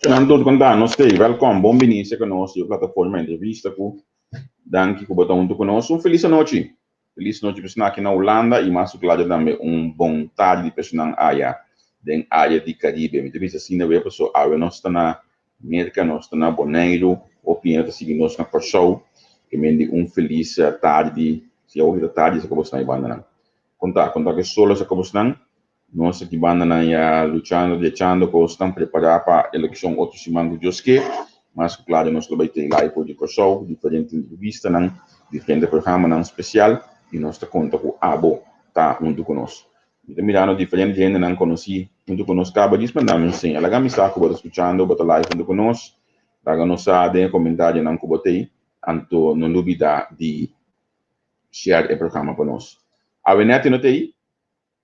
Nan tur konta nos tei welkom bon bini seka nos di e plataforma entrevista ku danki ku bo ta huntu ku nos un felis anochi felis nochi pa esnan aki na Hulanda i mas ku klaru tambe un bon tardi di pa esnan aya den area di Karibe mi ta bisa asina wea paso awe nos ta na Merka nos ta na Boneiru hopi hende ta sigui nos na Kòrsou ke men di un felis tardi si awo ta tardi seka bosnan e bandanan konta konta ku e solo seka bosnan. Nos aki bandanan ya luchando, dechando kosnan, prepará pa elekshon otro siman ku Dios ke. Mas ku klaro nos lo bai tin live for di Kòrsou, diferente entrevistanan, diferente programanan spesial i nos ta konta ku abo ta huntu ku nos. Mi ta mirando diferente hendenan konosí huntu ku nos kaba djis manda mi un seña. Laga mi sa ku bo ta skuchando, bo ta live huntu ku nos. Laga nos sa den e komentarionan ku bo t'ei. Anto no lubidá di share e programa pa nos. Awe nèt no t'ei.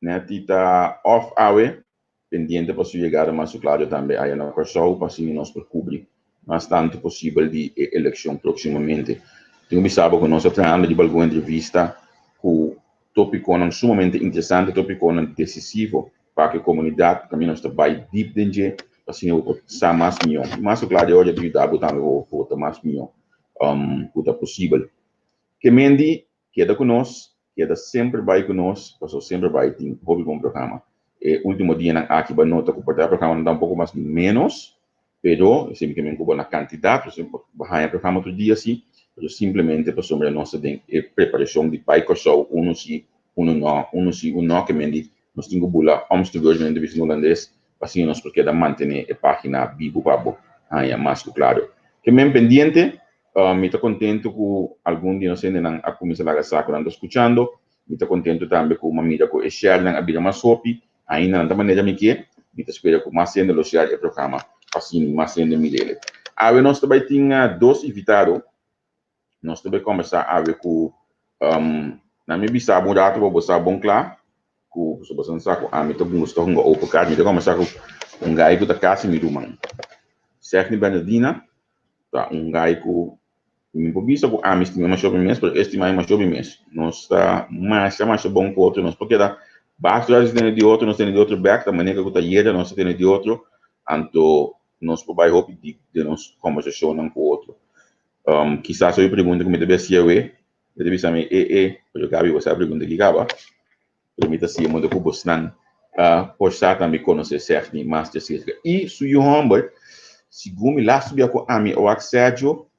Netty ta off awe, pendiente pa su yegada mas su Claudio tambe aya na Kòrsou pa asina nos por kubri mas tantu posibel di e elekshon próksimamente. Tin ku bisa bo ku nos a trahando riba algun entrevista ku tópikonan sumamente interesante, tópikonan desisivo pa ku e komunidat kaminda nos ta bai dip den dje pa asina bo por sa mas mihó. I mas ku Claudio a yuda bo tambe pa bo vota mas mihó ku ta posibel. Kemendi Keda ku nos, keda semper bai ku nos, paso semper bai tin hopi bon programa. E ultimo dianan aki bo a nota ku por ta e programanan ta un poko mas menos, pero esei mi ke men ku bo na kantidat, pasobra bo haña programa tur dia si, pero simplemente pasobra nos ta den e preparashon di bai Kòrsou, unu si, unu nò, unu si, unu nò, ke men di nos tin ku bula om ste beurt, men ta bisa na hulandes, pa asina nos por keda mantené e página bibu pa bo haña mas ku klaro. Ke men pendiente. Mi ta kontentu ku algun di nos hendenan a kuminsá laga sa ku nan ta skuchando. Mi ta kontentu tambe ku mi a mira ku e sharenan a bira mas hopi. Ainda nan ta manera mi ke. Mi ta spera ku mas hende lo share e programa pa asina mas hende mir'el. Awe nos ta bai tin dos invitado. Nos ta bai kombersá awe ku nan mi bisa bo un ratu pa bo sa bon kla ku pasobra boso sa ku ami ta gusta hunga open kaart. Mi ta kombersá ku un gai ku ta kasi mi ruman, Segni Bernardina. Ta un gai ku mi por bisa ku ami stima masha hopi mes, pero e stima mi masha hopi mes. Nos ta masha masha bon ku otro, nos por keda basta ora nos tene di otro, nos tene di otro bek, ta manera ku ta yera nos ta tene di otro, anto nos por bai hopi dip den nos kombersashonnan ku otro. Kisas hopi pregunta ku mi ta bes hasi awe, e ta bisa mi, e e, pero Gaby bo sa e pregunta aki kaba? Pero mi ta siña moda ku bosnan por sa tambe konosé Sergni mas di aserka. I su yu hòmber, segun mi lastu bia ku ami a wak Sergio,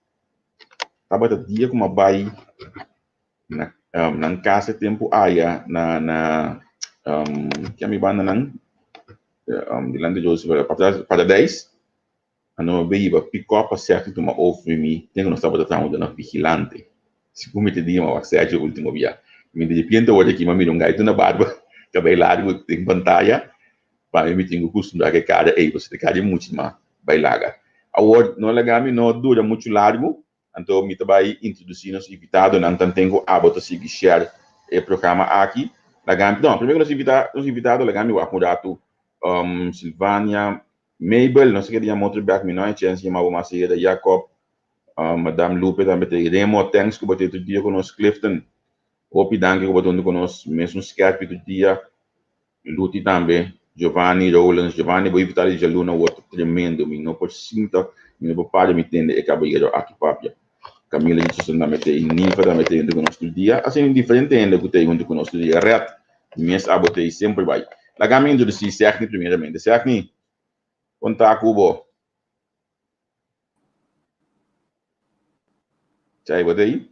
tabata dia ku mi a bai na nan kas e tempu aya na na ki ami banda nan dilanti Joseph Paradijs. Ano a bay hiba pick-up pa Sergio tuma over mi ten ku nos tabata traha huntu na Vigilante. Segun mi ta di mi a wak Sergio ultimo bia. Mi di repente ora aki mi a mira un gaitu na barba, kabei largu den pantaya. Pa mi mi tin ku kustumbrá ku e kara ei pasobra e kara di mucha ma bai laga. Awor no laga mi no dura muchu largu, anto mi ta bai introdusí nos invitadonan tanten ku abo ta sigui share e programa aki. Laga mi, no, promé ku nos invitá nos invitado laga mi wak un ratu Silvania Mabel, no sé ke di yama otro bek, mi no hay chance yama bo mas ayera, Jacob, Madame Lupe tambe ta ei, Remo, thanks ku bo ta ei tur dia ku nos, Clifton, hopi danki ku bo ta huntu ku nos, mesun skerpi tur dia, Luti tambe, Giovanni, Rolands, Giovanni bo invitado di djaluna awor ta tremendo, mi no por sinta, mi no por para mi tende e kabayero aki papia, Camila Richardson tambe ta ei, Ninfa tambe ta ei huntu ku nos tur dia, asina diferente hende ku ta ei huntu ku nos tur dia, Red, Mes abo ta ei semper bai. Laga mi introdusí Segni primeramente. Segni, kon ta ku bo? Chai, bo ta ei?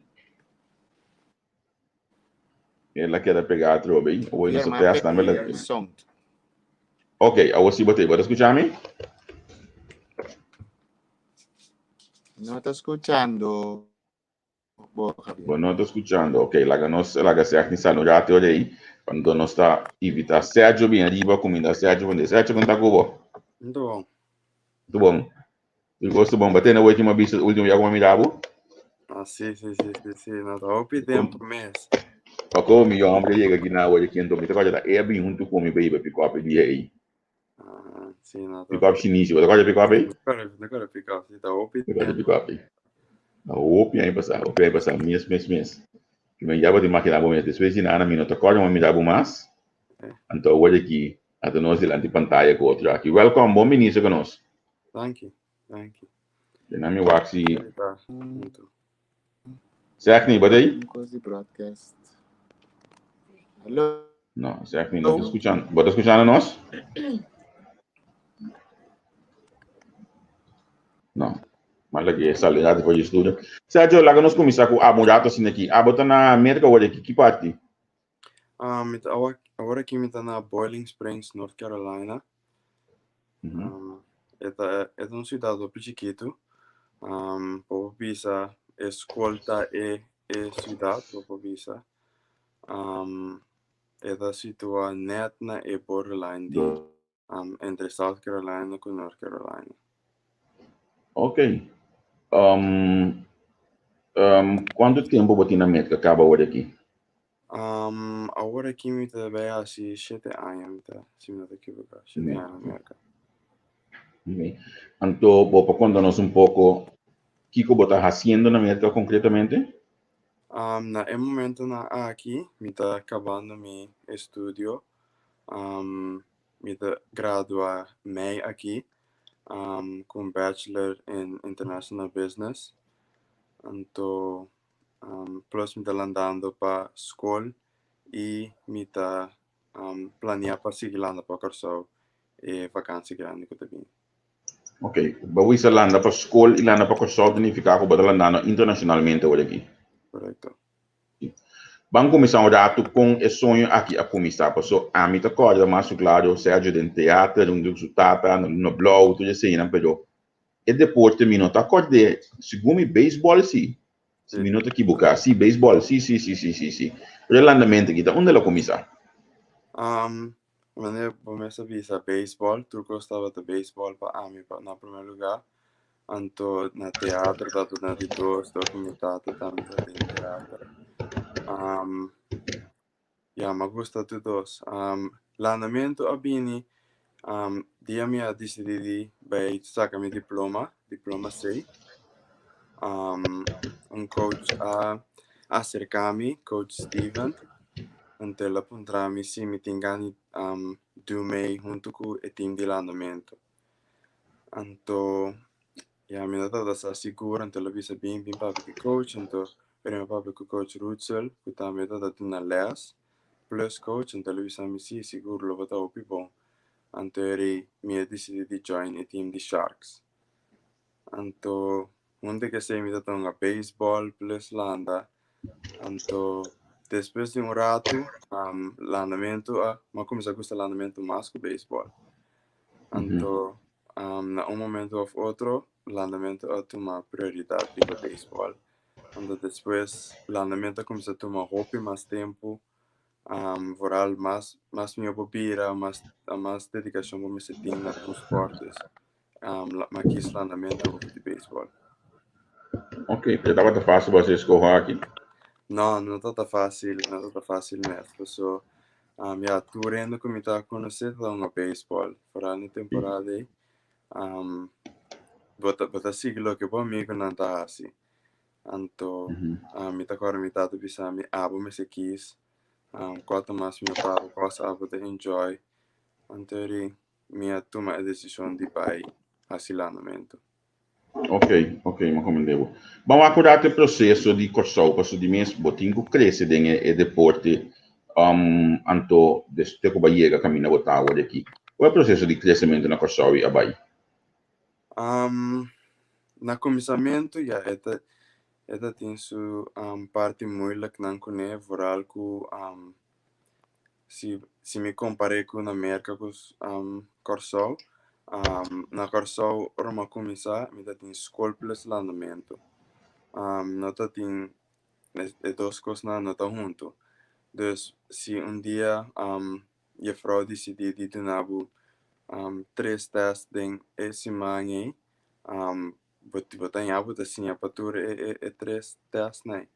El a keda pegá atrobe ei. Awor nos a test tambe. Ok, awor si bo ta ei. Bo ta skucha mi? No ta skuchando. Bo, Javier. Bo no ta escuchando. Ok, laga nos laga Sergio sal un rato ora ei. Cuando nos ta invita Sergio bien arriba, cuminda Sergio van de Sergio con ta cubo. Muito bom. Tu bom. Tu gosto bom. Batendo hoje uma vista último já como mirabo. Ah, sí, sí, sí, sí, sí. No, ta hopi tempo mes. Paco, mi hombre llega aquí na hoje aqui então me toca já é bem junto com mi baby pick up dia aí. Ah, sí, no, ta Pick up chinese, bo toca pick up aí? No kore pick up, sí, ta hopi Pick up tempo. pick up aí. Na hopi aña pasá, hopi aña pasá, mes, mes, mes. Ki men ya bo ta imaginá bo mes, despues di nada mi no ta kòrda mi mira bo mas. Anto awor aki, ata nos dilanti pantaya ku otro aki. Welkom, bon bini ku nos. Danki, danki. Den mi wak si. Ta huntu. Zeg bo t'ei? Kos di broadcast. Hallo. No, Zeg no ta skuchando. Bo ta skuchando nos? No. Mas lagi sali rato for di studio. Sergio, laga nos kuminsá ku abo un rato asina aki. Abo ta na Amerika awor aki, ki parti? Mi ta awor, awor aki mi ta na Boiling Springs, North Carolina. E ta un siudat hopi chikitu. Por bisa e skol ta e siudat, por bisa. E ta situá net na e borderline di entre South Carolina ku North Carolina. Ok. Kuantu tempu bo tin na Amerika kaba awor aki? Awor aki mi ta bai hasi 7 aña, mi ta, si mi no ta ekivoká, 7 aña na Amerika. Ok. Anto, bo por konta nos un poko kiko bo ta hasiendo na Amerika konkretamente? Na e momentonan aki, mi ta kabando mi estudio. Mi ta gradua mei aki ku un bachelor in International Business. Anto, plus mi ta landando pa skol i mi ta planea pa sigui landa pa Kòrsou e vakantie grandi ku ta bini. Ok. Bo a landa pa skol i landa pa Kòrsou signifiká ku bo ta landando internashonalmente awor aki. Korekto. Ban kuminsá un ratu ku e soño aki a kuminsá. Paso ami ta kòrda mas klaro, Sergio den teatro, un su tata, na blou, tur esei, pero e deporte mi no ta kòrd'é, segun mi beisbòl si. Si mi no ta ekivoká, si beisbòl, si. Pero e landamentu aki, ta unda el a kuminsá? Wanneer bo mes a bisa beisbòl, tur kos tabata beisbòl pa ami pa na promé lugá. Anto na teatro tabata na di dos, dor ku mi tata tambe tabata den teatro. Ya, mi a gusta tur dos. Landamentu a bini dia mi a disidí di bai saka mi diploma, diploma C. Un coach a aserká mi, coach Steven. Anto el a puntra mi si mi tin gana di do mee huntu ku e team di landamentu. Anto, ya, mi no tabata sa sigur, anto el a bisa bin, bin papia ku coach, anto pero mi a papia ku coach Rutsel, ku tambe tabata duna les, plus coach, anto el a bisa mi si, sigur lo bo ta hopi bon. Anto eri mi a disidí di join e team di Sharks. Anto, huntu ku esei mi tabata hunga baseball plus landa. Anto, despues di un ratu, landamentu a, mi a kuminsá gusta landamentu mas ku baseball. Anto, na un momento òf otro, landamentu a tuma prioridat riba baseball. Anto despues, landamentu a kuminsá tuma hopi mas tempu, vooral mas mihó bo bira, mas dedikashon bo mester tin na un sport. Dus, m'a kies landamentu over di baseball. Ok, pero tabata fásil pa bo skohe aki? No, no tabata fásil, no tabata fásil mes. So, ya, tur hende ku mi ta konosé ta hunga baseball. Vooral na temporada ei. Bo ta sigui loke bo amigunan ta hasi. Anto, mi ta kòrda mi tata bisa mi abo mester kies kua ta mas mihó pa bo, kua abo ta enjoy. Anto eri mi a tuma e desishon di bai hasi landamentu. Ok, m'a komprondé bo. Ban akordá e proseso di Kòrsou, paso di mes bo tin ku krese den e deporte anto despues ku bo a yega kaminda bo ta awor aki. Kua e proseso di kresementu na Kòrsou a bai? Na kuminsamentu, ya, e ta tin su parti moeilijk nan kuné, vooral ku si mi kompar'é ku na Merka ku Kòrsou, na Kòrsou ora mi a kuminsá mi ta tin skol plus landamentu. No ta tin e dos kosnan no ta huntu. Dus si un dia juffrouw disidí di duna bo tres test den e siman ei, bo ta haña bo ta siña pa tur e tres testnan ei.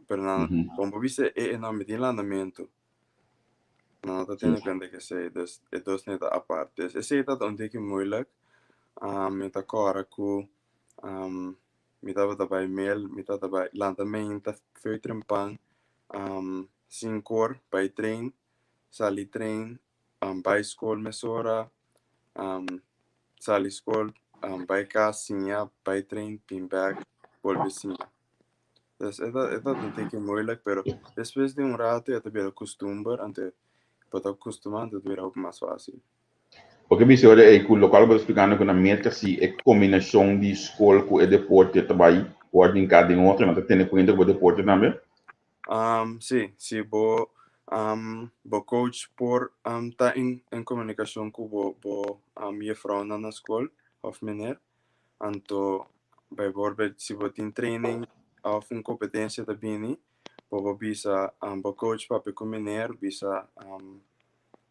Pero nan, kon bo bisa e no mi tin landamentu. Nan no ta tene kuenta ku esei, dus e dos nan ta apart. Dus esei tabata un tiki moeilijk. Mi ta kòrda ku mi tabata bai mail, mi tabata bai lanta mainta for trempan 5'or bai train, sali train, bai skol mesora, sali skol. Bai kas siña, bai train, bin bek, bolbe siña. Dus e ta e ta un tiki moeilijk, pero despues di un rato e ta bira kustumber, anto bo ta kustumá anto ta bira hopi mas fásil. Oke bisa ora ei ku lokual bo ta splikando ku na Merka si e kombinashon di skol ku e deporte ta bai wòrdu hinká den otro, nan ta tene kuenta ku bo deporte tambe? Sí, si bo bo coach por ta en komunikashon ku bo bo jefrounan na skol òf meneer, anto bijvoorbeeld si bo tin training òf un kompetensia ta bini, bo por bisa bo coach papia ku meneer bisa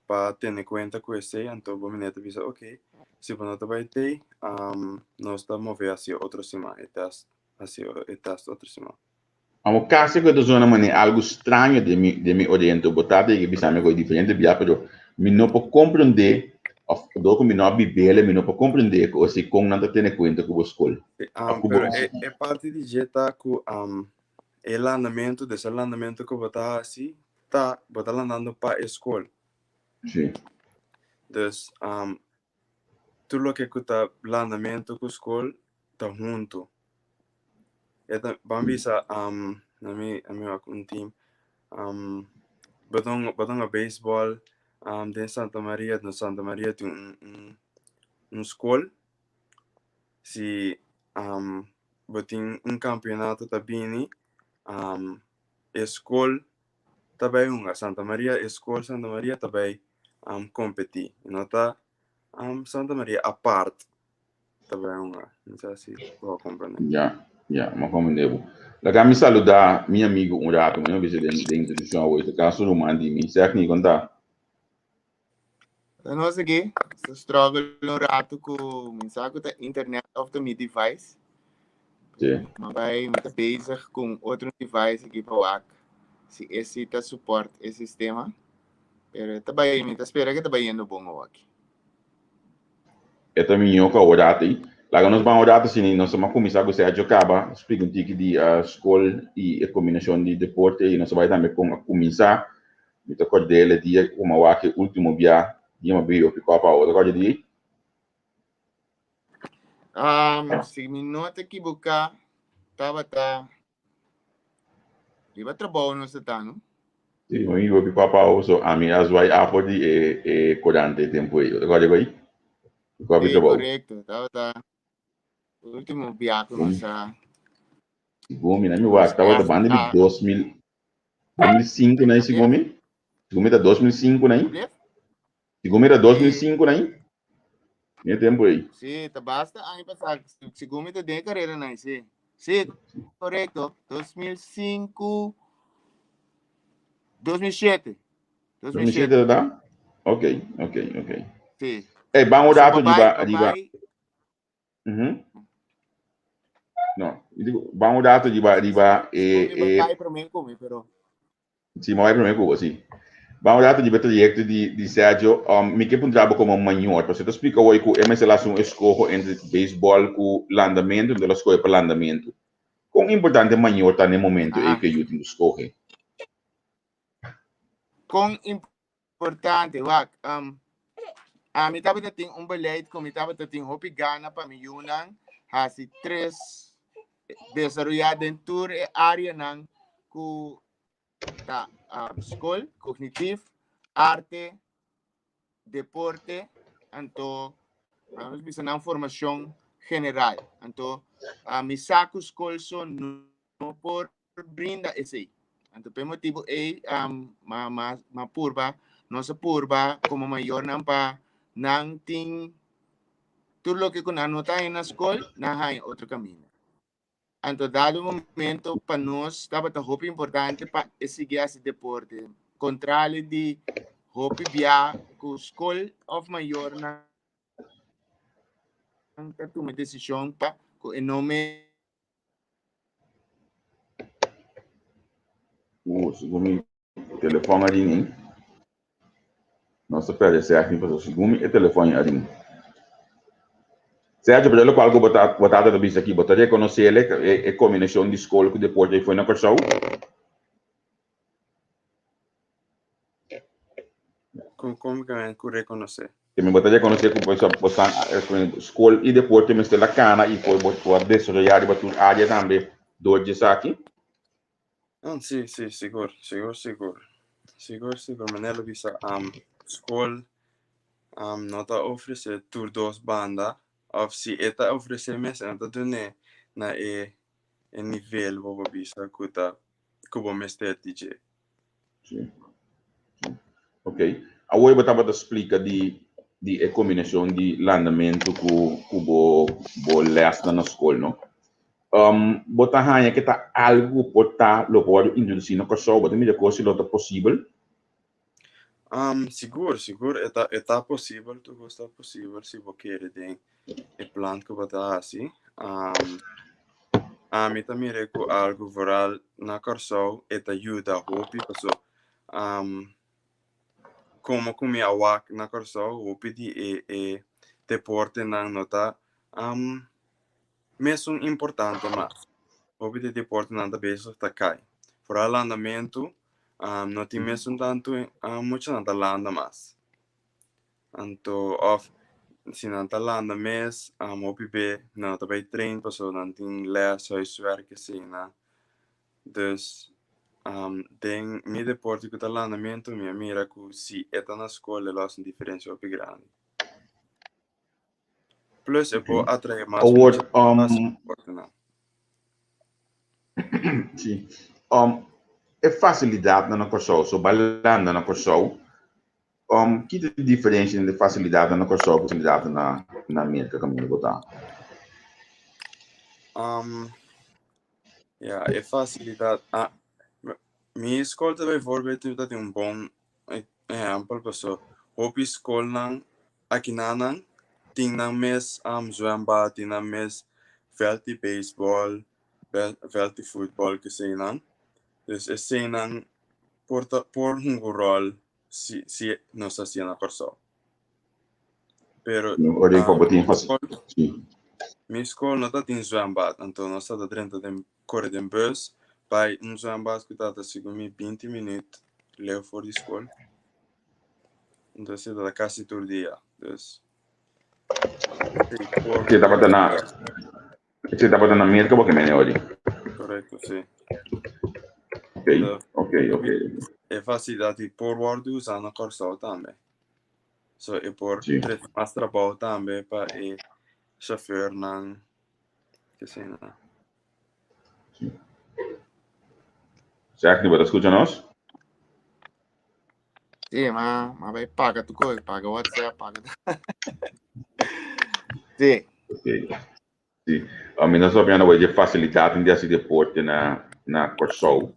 pa tene kuenta ku esei, anto bo meneer ta bisa oké, si bo no ta bai tei nos ta move hasi otro siman e tèst hasi e tèst otro siman. Amo casi cu e ta zona manera algo straño den mi den mi oriento. Bo tata yega bisa mi cu e diferente bia pero mi no por comprende of door cu mi no a bibele mi no por comprende cu esi con nan ta tene cuenta cu bo scol Sí, of cu bo pero e, e parti di dje ta cu e landamento, des e landamento cu bo ta haci ta bo ta landando pa e scol. Sí. Dus tur loke cu ta landamento cu scol ta hunto. E ta, ban bisa, na mi, na mi wak un team, bo ta hunga, bo ta hunga baseball, den Santa Maria, na Santa Maria tin un, un, un skol, si bo tin un kampeonato ta bini, e skol ta bai hunga, Santa Maria, e skol Santa Maria ta bai kompetí, no ta Santa Maria apart. Ta bai hunga. No sa si bo a comprende. Ya, ya, mi a comprende bo. Laga mi saluda mi amigo un rato, mi a bisa den den introduccion awor, e ta caso ruman di mi. Zeg ni, con ta? Ta nos aki, ta struggle un rato cu mi sa cu ta internet of ta mi device. Sí. Ma bai, mi ta bezig cu un otro device aki pa wak si esi ta support e sistema. Pero ta bai, mi ta spera cu ta bai yendo bon awaki. E ta mihó ku awor dati. Laga nos ban awor dati si nos a kuminsá ku Sergio kaba splika un tiki di skol i e kombinashon di deporte i nos a bai tambe kon a kuminsá. Mi ta kòrd'é el e dia ku mi a wak e último bia dia mi a biba pikòp awo. Ta kòrda di ei? Si mi no ta ekiboká tabata Riba trabou nos ta ta, no? Sí, mi amigo pi papa so ami a zwai afo di e e korante tempo ei. Te acorda ei? Ku Sí, trabou. correcto. Tabata último biaha ku nos a Segun mi, na mi wak tabata banda di 2000 2005 na segun mi. Segun mi ta 2005 na. Segun mi ta 2005 na. Mi tempo ei. Sí, ta basta aña pasá. Segun mi ta den carrera na, sí. Sí, correcto. 2005, 2007. 2007, verdad? Ok. Sí. Hey, vamos un rato riba, riba. No, digo, vamos un rato riba, riba, pero Sí, mi a bai promé ku bo, sí. Ban un ratu riba e trayekto di di Sergio. Mi ke puntra bo komo mayor, pasobra ta splika hoy ku e mester hasi un eskoho entre beisbòl ku landamentu, enton el a skohe pa landamentu. Kon importante mayor ta na e momento ei ku e yu tin ku skohe? Kon importante, wak, ami tabata tin un beleid ku mi tabata tin hopi gana pa mi yunan hasi tres desaroyá den tur e áreanan ku ta skol, kognitief, arte, deporte, anto nos bisa nan formashon general. Anto mi sa ku skol so no por brinda esei. Anto p'e motibu ei ma ma ma purba, nos a purba komo mayornan pa nan tin tur loke ku nan no ta haña na skol, nan haña otro kaminda. Anto dado momento pa nos tabata hopi importante pa e sigui hasi deporte. Kontrali di hopi bia ku skol òf mayornan ta tuma desishon pa ku e no me Segun mi telefòn a ring. Nos ta perde Sergio pasobra segun mi e telefòn a ring. Sergio, pero lokual ku bo ta bo tata ta bisa aki, bo ta rekonosé e e kombinashon di skol ku deporte ei foi na Kòrsou? Kon kon mi ku rekonosé? Te mi bo ta rekonosé ku bo bo san skol i deporte mester la kana i por bo por desaroyá riba tur área tambe dor di esaki? Si, si, sigur, sigur, sigur. Sigur, sigur. Manera lo bisa, skol no ta ofresé tur dos banda, òf si e ta ofresé mes e no ta dun'é na e e nivel bo por bisa ku ta ku bo mester di dje. Sí. Sí. Ok. Awor bo tabata splika di di e kombinashon di landamentu ku ku bo bo lèsnan na skol, no? Um, bo ta haña ke ta algu ku por ta lo por wòrdu introdusí na Kòrsou? Bo ta mira kos si lo ta posibel? Um, sigur, sigur e ta e ta posibel, tur kos ta posibel si bo kere den e plan ku bo ta hasi. Um, ami ta mira ku algu vooral na Kòrsou e ta yuda hopi paso um, komo ku mi a wak na Kòrsou hopi di e e deportenan no ta um, mesun importante mas. Hopi di deportenan ta bezig ta kai. Vooral landamentu um, no tin mesun tantu um, muchanan ta landa mas. Anto of si nan ta landa mes, um, hopi be nan no ta bai train pasobra nan tin les, huiswerk asina. Dus um, den mi deporte ku ta landamentu mi a mira ku si e ta na skol e lo hasi un diferensia hopi grandi. Plus e por atrae mas Awor, mucha mas deportenan. Sí. E fasilidatnan na Kòrsou, so bai landa na Kòrsou, ki ta e diferensia entre fasilidatnan na Kòrsou ku fasilidatnan na na Merka kaminda bo ta? Ya, e fasilidat, ah, mi skol ta bijvoorbeeld ta tin un bon ehèmpel paso hopi skolnan akinanan tin nan mes zwembad, tin nan mes vèlt di beisbòl, vèlt di futbòl keseinan. Dus eseinan por ta por hunga un ròl si si nos ta hasié na Kòrsou. Pero mi skol no ta tin zwembad anto nos ta ta drenta den kore den bus bai un zwembad ku tabata segun mi binti minüt leu for di skol. Entonces e tabata kasi tur dia. Dus Esei tabata na esei tabata na Merka bo ke mene ori? Korekto, si. Ok, ok, ok. E fasilidat di por wòrdu usá na Kòrsou tambe. So e por trese mas trabou tambe pa e shofèrnan. Kesina. Jack, bo ta skucha nos? Sí, ma, ma bai paga tu kos, paga WhatsApp, paga. Sí. Ok. Sí. Mi nos papiando oye di facilidad di hasi deporte na na Kòrsou.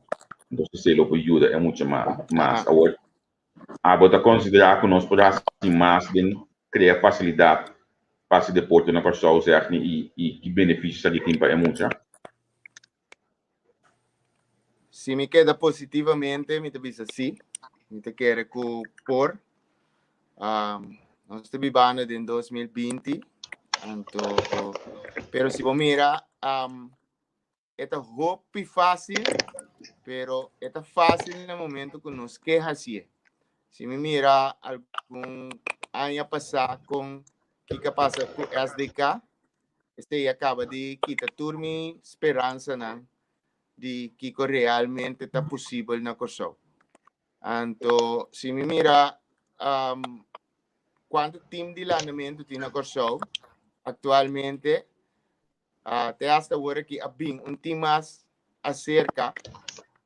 Entonces esei lo por yuda e mucha mas. Mas awor Abo ta konsiderá ku nos por hasi mas den krea fasilidat pa hasi deporte na Kòrsou, Zegni, i i ki benefisio esaki tin pa e mucha? Si mi keda positivamente, mi ta bisa sí. Mi ta kere ku por. Nos ta bibando den 2020, anto, pero si bo mira, E ta hopi fácil, pero e ta fácil na momento ku nos ke hasié. Si mi mira algun aña pasá kon kiko a pasa ku SDK, esei a kaba di kita tur mi speransanan di kiko realmente ta posibel na Kòrsou. Anto si mi mira kuantu tim di landamentu tin na Kòrsou aktualmente, Ah, te hasta awor aki a bin un team mas acerca.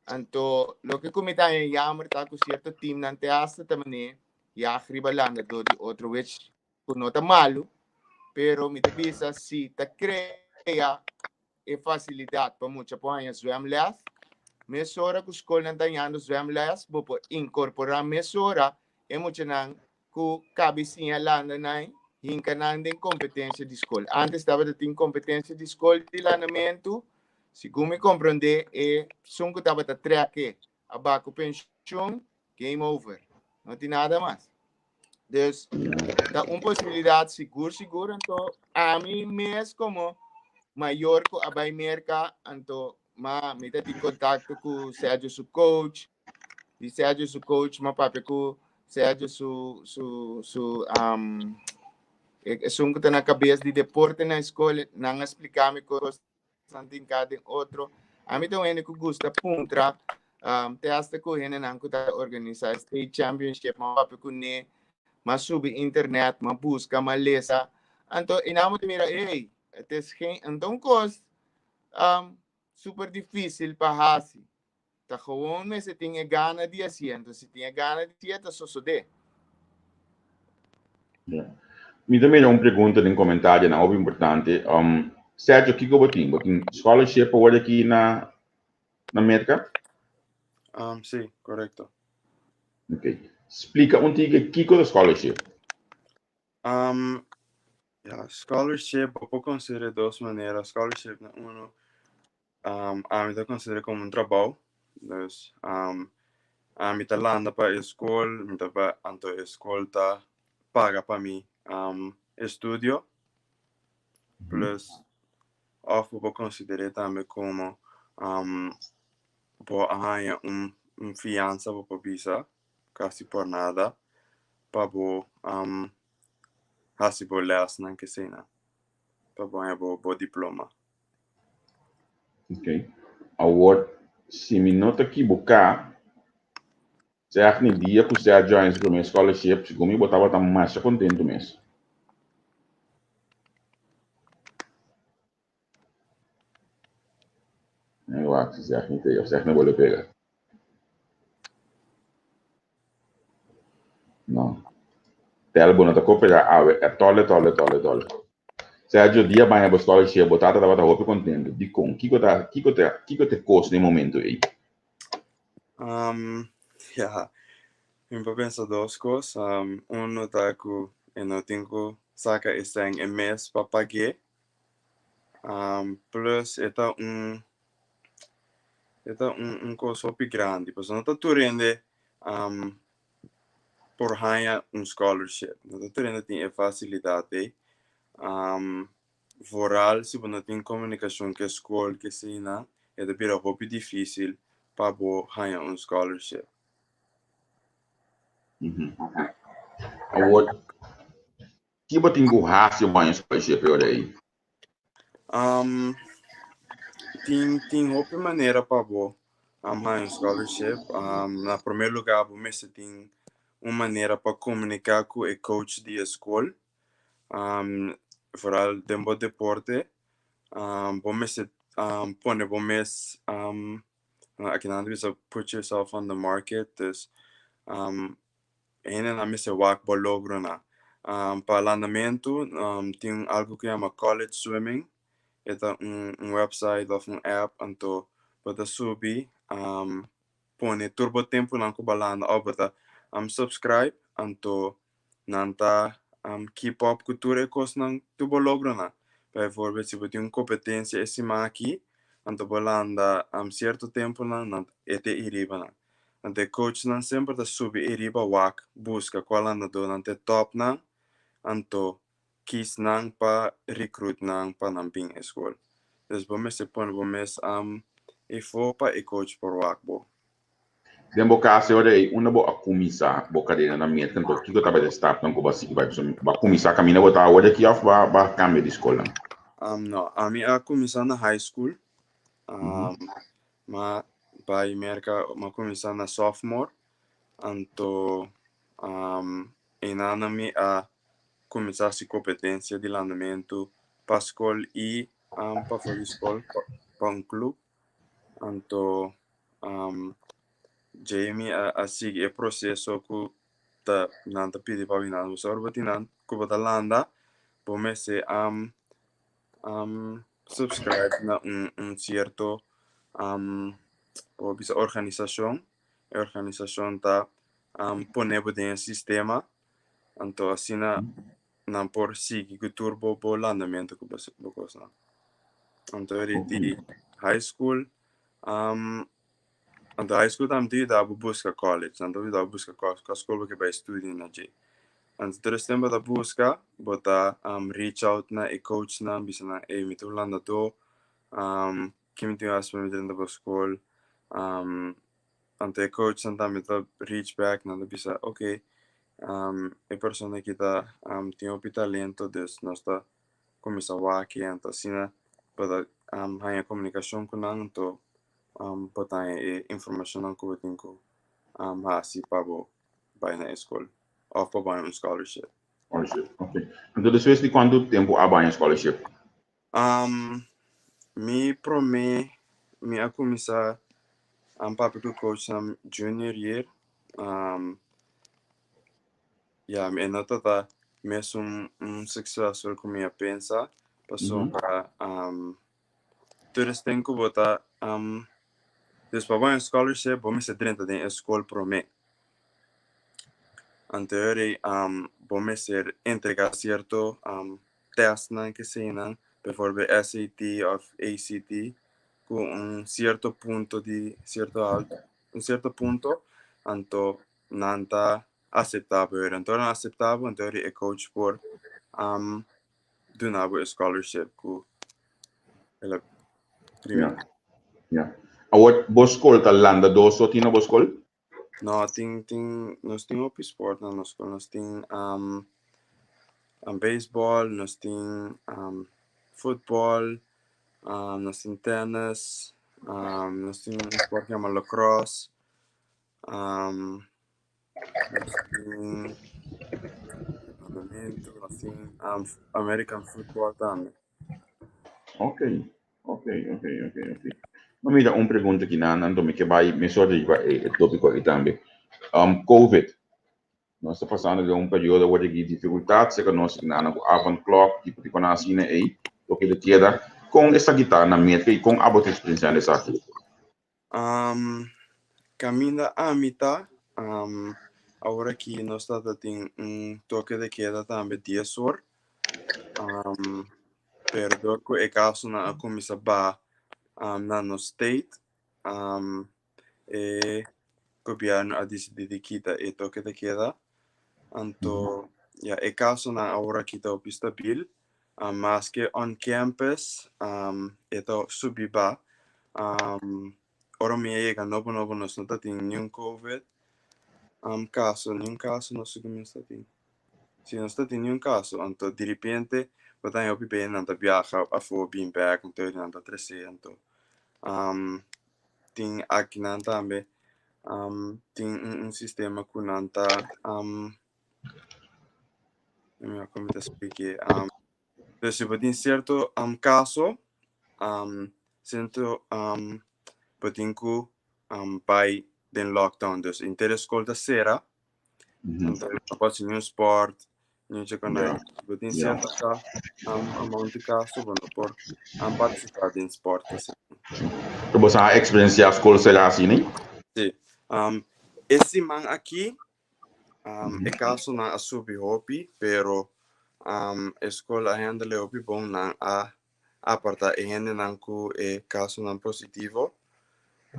Anto, loke ku mi ta haña jammer ta ku cierto teamnan te hasta ta mane yag riba landa dor di otro, which ku no ta malu, pero mi ta bisa si ta crea e facilidad pa mucha por haña zwemles, mesora ku skolnan ta hañando zwemles, bo por incorpora mesora e muchanan ku kabi siña landa nan hinka nan den kompetensia di skol. Antes tabata tin kompetensia di skol di landamentu, segun mi komprondé e sun ku tabata trèk a ba ku penshun, game over. No tin nada mas. Dus ta un posibilidat sigur sigur anto ami mes komo mayor ku a bai Merka anto ma mi ta tin kontakto ku Sergio su coach, di Sergio su coach ma papia ku. Sergio su su su um, esun ku ta na kabes di deporte na skol, nan a splika mi kos nan tin ka den otro. Ami ta un hende ku gusta puntra, te hasta ku hendenan ku ta organisa state championship, m'a papia kuné, m'a subi internet, m'a buska, m'a lesa. Anto i nan bo ta mira, ey, het is geen, anto un kos super difísil pa hasi. Ta gewoon mester tin e gana di hasié, anto si tin e gana di hasié ta sosodé. Ja. Mi ta mira un pregunta den comentarionan hopi importante. Sergio, kiko bo tin? Bo tin scholarship awor aki na na Merca? Sí, correcto. Ok. Splica un tiki kiko ta scholarship. Ja, scholarship bo por considera dos manera. Scholarship na uno Ami ta considera como un trabou. Dus ami ta landa pa e school, mi ta pa anto e school ta paga pa mi estudio. Plus of bo por considera tambe como bo a haña un un fianza bo por bisa casi por nada pa bo haci bo lesnan keseinan pa bo haña bo bo diploma. Ok. Awor, si mi no ta kibuká, sèg ni dia ku Sergio haña su promé scholarship, segun mi bo tabata masha kontentu mes. Mi wak si sèg ni ta ei òf sèg no bolbe pega. No. Tel bo no ta koperá awe etòl etòl etòl etòl. Sergio, dia baña bo scholarship, bo tata tabata hopi contento. Dikon? Kiko ta, kiko ta, kiko ta e kos den e momento ei? Ya, mi por pensa dos kos. Uno ta ku e no tin ku saka e sèn e mes pa pag'é. Plus e ta un, e ta un, un kos hopi grandi, pasobra no ta tur hende por haña un scholarship. No ta tur hende tin e facilidad ei. Vooral si bo no tin comunicacion cu e school ke eseinan, e ta bira hopi dificil pa bo haña un scholarship. Awor, ki bo tin cu haci pa haña un scholarship e ora ei? Tin hopi manera pa bo haña un scholarship. Na promé lugá bo mester tin un manera pa komuniká ku e coach di e skol. Foral den bo deporte bo mester pone bo mes aki nan ta bisa put yourself on the market dus Hendenan mester wak bo logronan. Pa landamentu tin algu ku yama College Swimming. E ta un website òf un app anto bo ta subi pone tur bo tempunan ku bo a landa òf bo ta subscribe anto nan ta keep up ku tur e kosnan tur bo logronan. Bijvoorbeeld si bo tin un kompetensia e siman aki anto bo landa sierto tempunan nan e ta e riba nan. Anto e coachnan semper ta subi e riba wak buska cual andadornan ta e topnan, anto kies nan pa recruit nan pa nan bin e school. Dus bo mester pone bo mes efo pa e coach por wak bo. Den bo cas e ora ei, unda bo a cuminsa bo carera na Merca? Anto kico tabata e stapnan cu bo a sigui bai? Pasobra bo a cuminsa caminda bo ta awor aki of bo a cambia di scolnan? No, ami a cuminsa na high school. M'a bai Merka, m'a kuminsá na sophomore, anto einan mi a kuminsá hasi kompetensia di landamentu pa skol i pafó di skol pa un klup. Anto djei mi a sigui e proseso ku ta nan ta pidi pa bini. Ora bo tin nan ku bo ta landa bo mester Subscribe na un un cierto por bisa organisacion. E organisacion ta pone bo den e sistema, anto asina nan por sigui cu tur bo bo landamento cu bo cosnan. Anto eri di high school anto high school tambe ta yuda bo busca college, nan ta yuda bo busca cua school bo ke bai studia na dje. Anto tur es tempo bo ta buska, bo ta reach out na e coachnan, bisa nan, ey mi ta un landadó, ki mi tin hasi pa mi drenta bo skol? Anto e coachnan tambe ta reach back, nan ta bisa, ok. E persona aki ta tin hopi talento, dus nos ta kuminsá wak anto asina bo ta haña komunikashon ku nan anto bo ta haña e informashonnan ku bo tin ku hasi pa bo bai na e skol òf pa bo haña un scholarship. Scholarship, ok. Anto despues di kuantu tempu a bo haña scholarship? Mi promé mi a kuminsá papia ku coach na junior year. Ya, mi no tabata mesun un successful ku mi a pensa pasobra tur esnan ku bo ta dus pa bo haña scholarship bo mester drenta den e skol promé. Anto bo mester entrega sierto testnan ke eseinan, bijvoorbeeld SAT of ACT, ku un sierto punto di sierto alto, un sierto punto, anto nan ta aseptá bo. Anto nan aseptá bo, anto e coach por duna bo e scholarship ku el a Ja. Ja. Awor, bo skol ta landa dos so tin na bo skol? No, tin, nos tin hopi sport na nos skol. Nos tin baseball, nos tin futbol, nos tin tennis, nos tin un sport ku yama lacrosse, nos tin landamentu, nos tin American football tambe. Ok. Ma mira, un pregunta aki nan, anto mi ke bai mesora riba e tópiko aki tambe. COVID. Nos ta pasando den un periodo awor di difikultat, serka nos nan ku avondklok, tipo tipo nan asina ei, loke ta keda. Kon esaki ta na Merka i kon abo ta eksperensiando esaki? Kaminda ami ta, awor aki nos ta tin un toke de keda tambe 10 or. Pero dor ku e kasonan a kuminsá baha na nos state, e gobièrnu a disidí di kita e toke de keda. Anto ya e kasonan awor aki ta hopi stabil. Maske on campus e ta subi ba. Ora mi a yega nobo nobo nos no ta tin niun COVID kaso, niun kaso nos a kuminsá tin. Si nos ta tin niun kaso, anto diripiente bo ta haña hopi bende nan ta biaha afó bin bèk anto nan ta trese anto tin akinan tambe tin un sistema ku nan ta kon mi ta splik'é pero si bo tin sierto kaso sierto bo tin ku bai den lockdown dus henter e skol ta sera anto no por hasi niun sport niun chekondai si bo tin sierto amount di kaso bo no por partisipá den sport asina. Bo sa eksperensiá skol sera asina? Si e siman aki e kasonan a subi hopi, pero e skol a handle hopi bon. Nan a aparta e hendenan ku e kasonan positivo,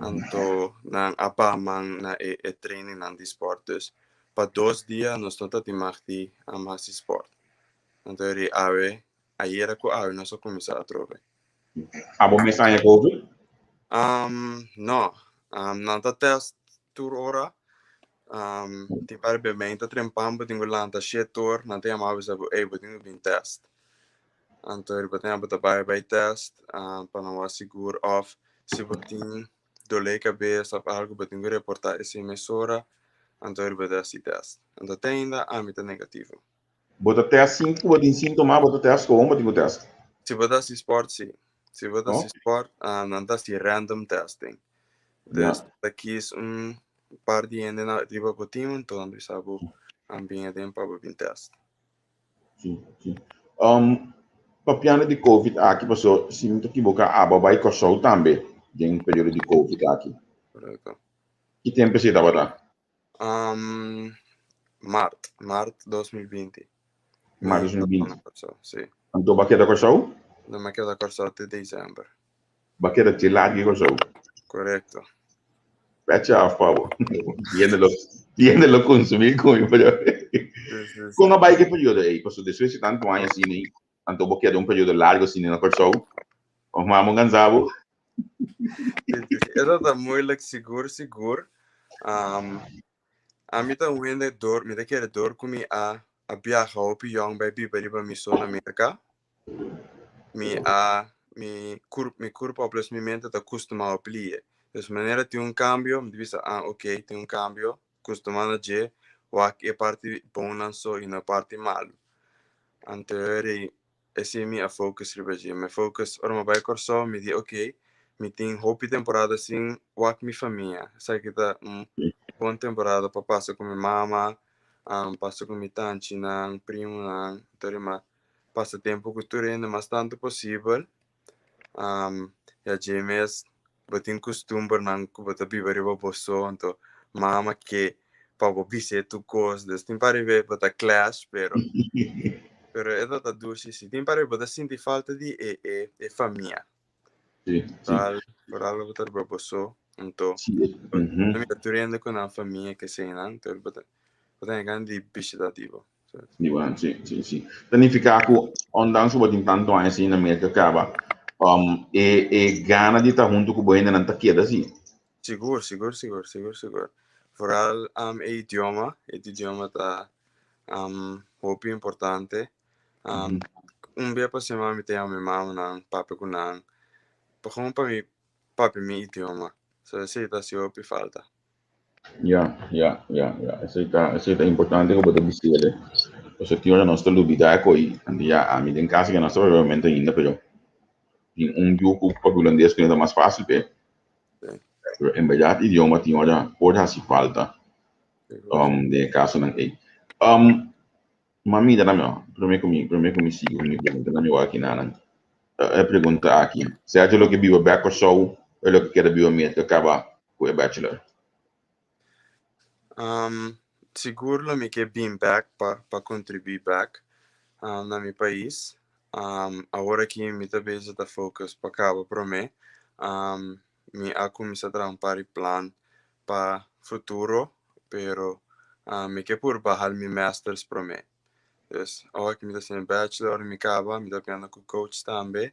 anto nan a baha man na e trainingnan di sport. Dus pa 2 dia nos no ta tin mag di hasi sport. Anto eri awe, ayera ku awe nos a kuminsá atrobe. Abo mes a haña COVID? No, nan ta test tur ora. Tin par be men ta trempan bo tin ku lanta 7 or, nan ta yama bo bisa bo, "Ey, bo tin ku bin test." Anto bo tin bo ta bai bai test pa nan wak sigur òf si bo tin dolé kabes òf algu bo tin ku reportá esei mesora, anto bo ta hasi test. Anto te ainda ami ta negativo. Bo ta test sin ku bo tin síntoma, bo ta test gewoon bo tin ku test? Si bo ta hasi sport si. Si bo ta hasi sport nan ta hasi random testing. Dus ta kies un par di hende na riba bo team anto nan bisa bo bin aden pa bo bin test. Si. Papiando di COVID aki, paso si mi ta ekiboká abo bai Kòrsou tambe den periodo di COVID aki. Korekto. Ki tempu esei tabata? Mart, mart 2020. Mart 2020. Si. Anto bo a keda Kòrsou? No, mi a keda Kòrsou te desèmber. Bo a keda te largu Kòrsou? Korekto. Pètje af pa bo. Hende lo, hende lo konsumí ku mi, pero kon a bai ku e periodo ei? Pasobra despues di tantu aña asina ei, anto bo keda un periodo largu asina na Kòrsou, bo mama kansa bo? E tabata moeilijk, sigur sigur. Ami ta un hende dor, mi ta kere dor ku mi a a biaha hopi yòn bai biba riba mi so na Merka. Mi a mi kur mi kurpa plus mi mente ta kustumá hopi lihe. Dus manera tin un kambio mi ta bisa ah okey tin un kambio, kustumá na dje, wak e parti bonnan so i no e parti malu. Anto Esei mi a focus riba dje. Mi a focus ora mi a bai Kòrsou mi di ok mi tin hopi temporada sin wak mi famia. Esaki ta un bon temporada pa pasa ku mi mama, pasa ku mi tanchinan, primunan. Anto mi a pasa tempu ku tur hende mas tantu posibel. Ya dje mes bo tin kustumbernan ku bo ta biba riba bo so, anto mama ke pa bo bis'é tur kos, dus tin par di bes bo ta clash, pero pero e ta ta dushi si, tin par di bes bo ta sinti falta di e e e famia. Vooral vooral bo ta riba bo so, anto bo ta mira tur hende ku nan famia keseinan, anto bo ta bo ta haña gana di bishita di bo. Di bueno, sí, sí, sí. Ta nifiká ku ondanks ku bo tin tantu aña sin na Merka kaba, um, e, e gana di ta huntu ku bo hendenan ta keda sí. Sigur, sigur, sigur, sigur, sigur. Vooral um, e idioma, e idioma ta um, hopi importante. Um, Un bia pa semana mi ta yama mi mamanan, papia ku nan, pa gewoon pa mi papia mi idioma. So esei ta hasi hopi falta. Ja, ja, ja, ja. Esei ta, esei ta importante ku bo ta bisele. Pasobra tin ora nos ta lubidá e koi. Anto ya, ami den kas ke nos ta papia momento ainda, pero tin un yu ku papia hulandes ku ta mas fásil p'e. Pero en bèrdat idioma tin ora por hasi falta um, den e kasonan ei. Um, Ma mira na mi, promé ku mi, promé ku mi sigui ku mi pregunta, na mi wak kinanan. E pregunta aki, Sergio lo ke biba bèk Kòrsou o lo ke keda biba Merka kaba ku e bachelor? Um, sigur lo mi ke bin bèk pa pa kontribuí bèk um, na mi pais. Um, awor aki mi ta bezig ta focus pa kaba promé. Um, mi a kuminsá traha un par di plan pa futuro, pero mi ke purba hal mi masters prome. Dus awor ki mi ta haciendo bachelor, ora mi caba mi ta hablando cu coach tambe,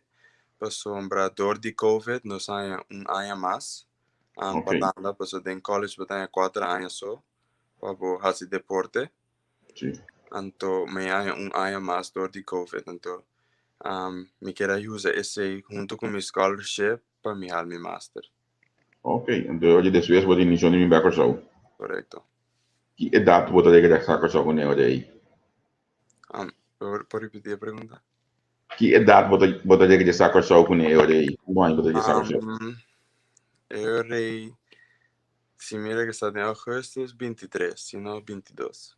pasobra door di covid nos haña un aña mas pa tanda, pasobra den college bo ta haña cuater aña so pa bo haci deporte. Anto mi haña un aña mas door di covid, anto mi kier a usa esey hunto cu mi scholarship pa mi hal mi master. Ok, entonces oye despues bo tin misión di bin bek Kòrsou. Korekto. Ki edat bo ta regresá Kòrsou ku neo di ei? Um, por, por repetí e pregunta? Ki edat bo ta bo ta regresá Kòrsou ku neo di ei? Kuantu aña bo ta regresá Kòrsou? Um, e rei, si mi regresá den augustus, 23, si no 22.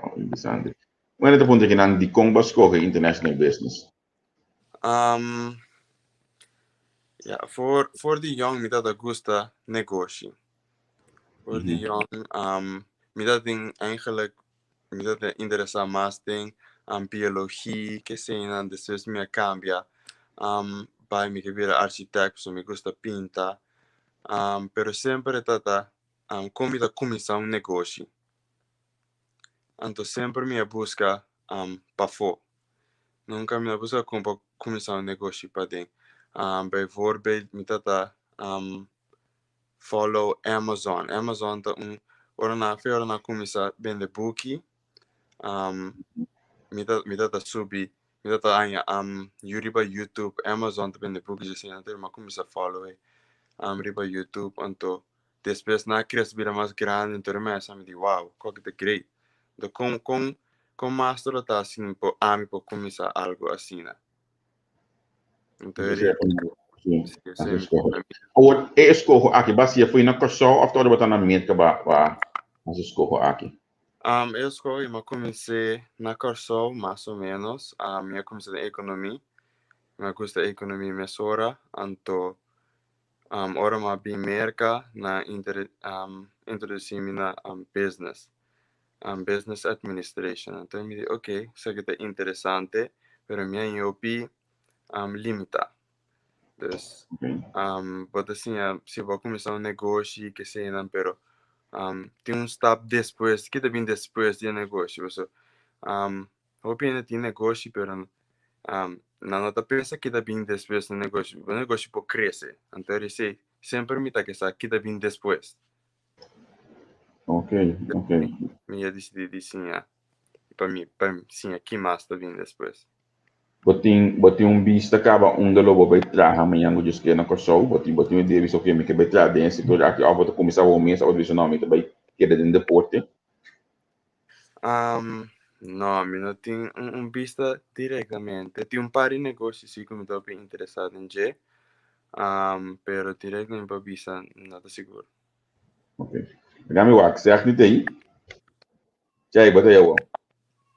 Oh, interesante. Bueno, ta puntra kinan dikon bo a skohe International Business? Um, ja, voor, voor di jong mi tata gusta negoshi. Voor di jong, um, mi tata tin eigenlijk, mi tata interesa mas den um, biologie, ke senan, despues mi a cambia, um, bai mi ke bira architect, so mi gusta pinta. Um, pero semper e tata, um, kon mi ta cuminsa un negoshi. Anto semper mi a busca, um, pafó. Nunca mi a busca con pa cuminsa un negoshi paden. Um, bijvoorbeeld mi tata um, follow Amazon. Amazon ta un, ora nan fe ora nan cuminsa bende buki, um, mi ta, mi tata subi, mi tata haña um, yu riba YouTube, Amazon ta bende buki dje asina, mi a cuminsa follow e um, riba YouTube, anto Despues nan a crece bira mas grandi enton e mester mi di wow koke ta great. Enton kon kon kon mas lo ta si mi por ami por cuminsa algo asina. Enton e Awor e escoho aki ba sia foi na Kòrsou òf tabata bo ta na Merka ba ba hasi escoho aki? Um, e escoho mi a cuminse na Kòrsou mas o menos. Um, mi a cuminsa den economie. Mi a gusta economie mesora anto Um, ora mi a bin Merca, nan inter, um, introducí mi na um, business, um, business administration. Anto mi di, ok, esaki ta interesante, pero mi a hopi um, limita. Dus, um, bo ta siña, si bo a cuminsa un negoshi, ke senan, pero um, tin un stap despues, ki ta bin despues di e negoshi. Paso, um, Hopi hende tin negoshi pero um, nan no ta pensa ki ta bin despues di negoshi. Bo negoshi por crece. Anto esei semper mi ta ke sa ki ta bin despues. Ok. Mi a disidí di siña pa mi pa siña ki mas ta bin despues. Bo tin un bista kaba unda lo bo bai traha mañan ku Dios kier na Kòrsou? Bo tin un idea bisa ok mi ke bai traha den e sektor aki òf bo ta kuminsá awor mes òf bo ta bisa no mi ta bai keda den deporte? No, mi no tin un bista direktamente. Tin un par di negoshi si ku mi ta hopi interesá den dje, pero direktamente pa bisa no ta sigur. Ok. Laga mi wak, zeg niet ei. Jay, bo ta ei awor?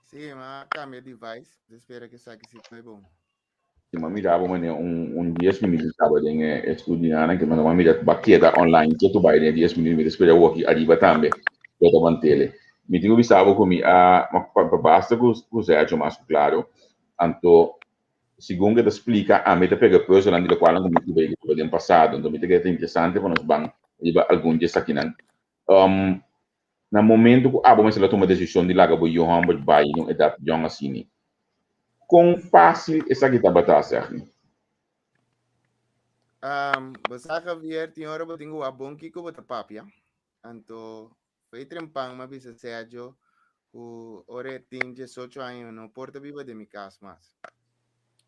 Sí, m'a kambia device. Ta spera ku esaki si ta bon. Si m'a mira bo manera un 10 minuut kaba den e studionan ke m'a mira bo a keda online ke tu bai den e 10 minuut mi ta spera awor aki ariba tambe bo ta mantele. Mi tin ku bisa bo ku mi a pa basta ku Sergio mas ku klaro anto segun ke ta splika ami ta pega puzzelnan di lokualnan ku mi tuba yega den pasado anto mi ta kere ta interesante pa nos ban riba algun di esakinan. Na momento ku abo mester a tuma desishon di laga bo yu hòmber bai na un edat yòn asini, kon fásil esaki tabata, Sergio? Bo sa Javier, tin ora bo tin ku wak bon kiko bo ta papia. Anto fo'i trempan m'a bisa Sergio ku ora e tin diesocho aña mi no por ta biba den mi kas mas.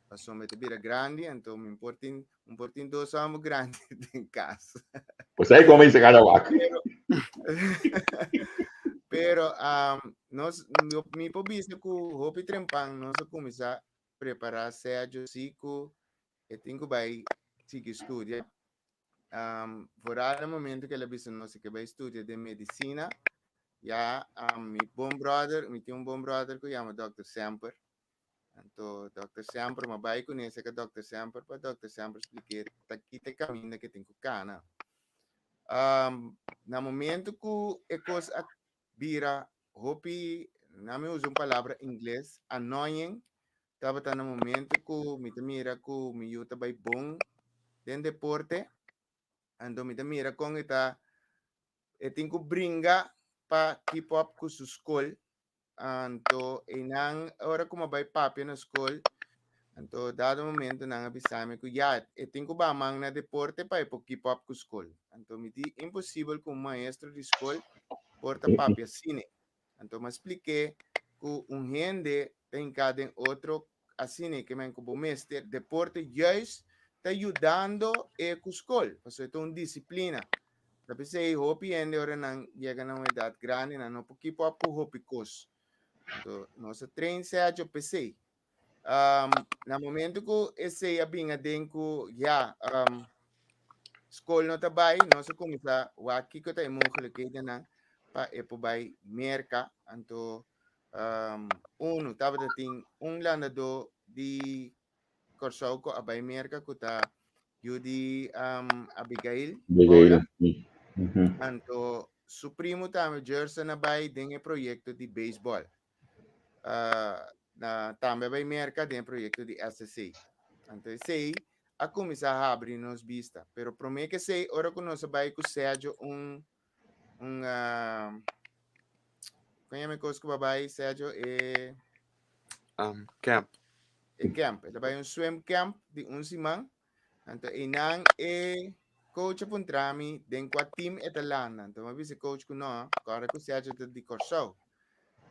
Pasobra mi ta bira grandi, anto mi por tin, un por tin dos hòmber grandi den kas. Pues ahí como dice cada wak. Pero nos, mi por bisa ku hopi trempan nos a kuminsá prepará Sergio si ku e tin ku bai sigui studia. Vooral na momento ku el a bisa nos e ke bai studia den medisina, ya mi bon bròder, mi tin un bon bròder ku yama Dòkter Semper. Anto Dòkter Semper, m'a bai kuné serka Dòkter Semper pa Dòkter Semper splik'é ta ki ta e kaminda ku e tin ku kana. Na momento ku e kos a bira hopi, nan mi usa un palabra ingles, annoying, tabata na momento ku mi ta mira ku mi yu ta bai bon den deporte, anto mi ta mira kon e ta e tin ku bringa pa keep up ku su skol. Anto einan ora ku mi a bai papia na skol, anto dado momento nan a bisa mi ku ya e tin ku baha man na deporte pa e por keep up ku skol. Anto mi di imposibel ku un maestro di skol por ta papia asina. Anto mi a splik'é ku un hende ta hinká den otro asina ke men ku bo mester deporte juist ta yudando e ku skol, pasobra e ta un disiplina. Ta p'esei hopi hende ora nan yega na un edat grandi nan no por keep up ku hopi kos. Anto nos a train Sergio p'esei. Na momento ku esei a bin aden ku ya skol no ta bai, nos a kuminsá wak kiko ta e mogelijkhedennan pa e por bai Merka. Anto unu tabata tin un landadó di Kòrsou ku a bai Merka ku ta yu di Abigail Abigail. Paula. Anto su primo tambe Jerson a bai den e proyekto di beisbòl. Na tambe a bai Merka den e proyekto di SSC. Anto esei a kuminsá habri nos bista. Pero promé ku esei ora ku nos a bai ku Sergio un un kon yama e kos ku bo a bai Sergio e Camp. E camp. E ta bai un swim camp di un siman. Anto einan e coach a puntra mi den kua team e ta landa. Anto mi a bisa e coach ku no, kòrda ku Sergio ta di Kòrsou.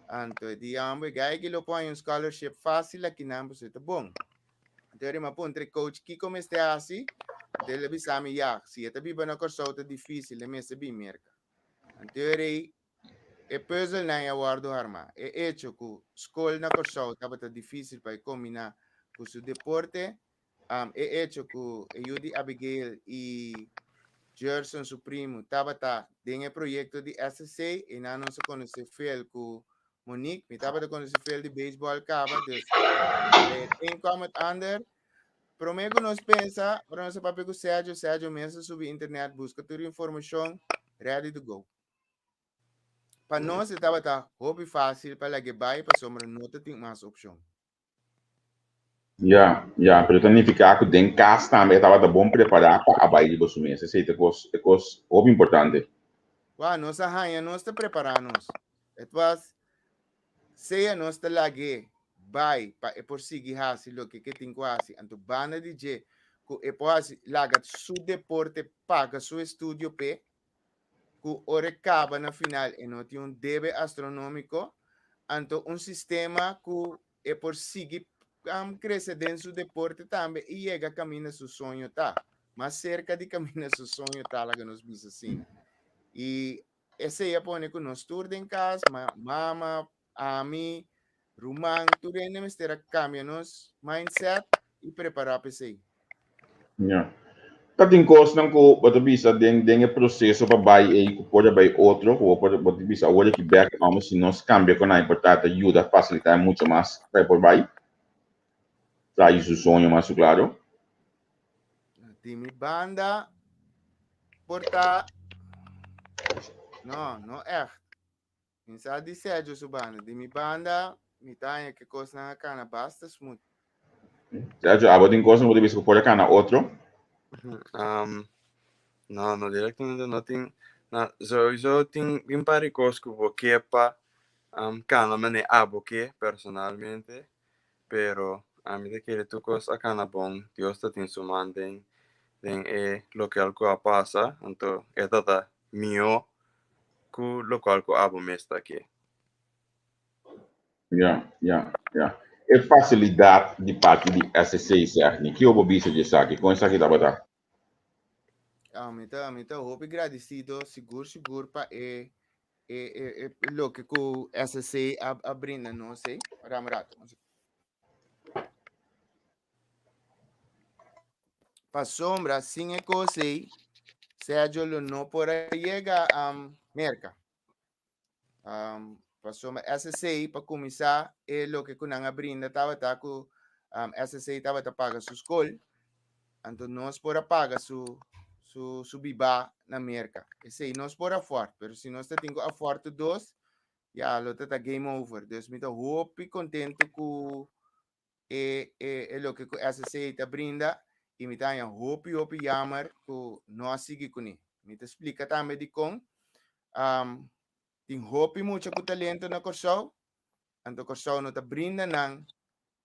Anto e di hombre, gai ki lo por haña un scholarship fácil akinan pasobra e ta bon. Anto mi a puntra e coach kiko mester hasi. Anto el a bisa mi ya, si e ta biba na Kòrsou ta difísil, e mester bin Merka. Anto e E pùzelnan a wòrdu harmá. E echo ku skol na Kòrsou tabata difísil pa e kombiná ku su deporte, e echo ku e yu di Abigail i Jerson su primu tabata den e proyekto di SSC, einan nos a konosé Phil ku Monique. Mi tabata konosé Phil di beisbòl kaba, dus e een kwam het ander. Promé ku nos pensa, ora nos a papia ku Sergio, Sergio mes a subi internet buska tur informashon, ready to go. Pa nos e tabata hopi fácil pa lag'é bai pasobra no ta tin mas opshon. Ya, ya, pero ta nifiká ku den kas tambe e tabata bon prepará pa a bai riba su mes. Esei ta kos, e kos hopi importante. Wou, nos a haña nos ta prepará nos. Et was sea nos ta lag'é bai pa e por sigui hasi loke ke tin ku hasi, anto banda di dje ku e por hasi laga su deporte paga su estudio p'e. ku ora e kaba na final e no tin un debe astronómiko, anto un sistema ku e por sigui krese den su deporte tambe i yega kaminda su soño ta, mas serka di kaminda su soño ta, laga nos bisa asina. I esei a pone ku nos tur den kas, mama, ami, ruman, tur hende mester a kambia nos mindset i prepará pa esei. Ja. Ta tin kosnan ku bo ta bisa den den e proseso pa bai ei ku por a bai otro, ku bo por bo ta bisa awor aki bèk amo si nos kambia ku nan e por ta ta yuda fasilitá e mucha mas pa e por bai traha su soño mas su klaro. Di mi banda por ta no, no ègt. Mi sa di Sergio su banda. Di mi banda, mi ta haña ke kosnan a kana basta smooth. Sergio, abo tin kosnan ku bo ta bisa ku por a kana otro? Um, no, no directamente no tin. Na, sowieso tin tin par di kos ku bo ke pa um, kana manera abo ke personalmente, pero ami ta kere tur kos a kana bon. Dios ta tin su man den den e loke ku a pasa, anto e ta ta mihó ku lokual ku abo mes ta ke. Ya, ya, ya. E fasilidat di parti di SSC, Sergni, kiko bo bisa di esaki? Kon esaki tabata? Ah, mi ta, mi ta hopi gradisido, sigur, sigur pa e, e, e, e loke ku SSC a, a brinda nos, eh. Ram rato. Pasobra sin e kos ei, Sergio lo no por a yega um, Merka. Um, pasobra SSA pa kuminsá e loke ku nan a brinda tabata ku um, SSA tabata paga su skol, anto nos por a paga su su su bibá na Merka. Esei nos por afford, pero si nos ta tin ku afford tur dos, ya lo ta ta game over. Dus mi ta hopi kontentu ku e, e, e loke ku SSA ta brinda i mi ta haña hopi, hopi jammer ku no a sigui kuné. Mi ta splika tambe dikon. Um, tin hopi mucha ku talento na Kòrsou, anto Kòrsou no ta brinda nan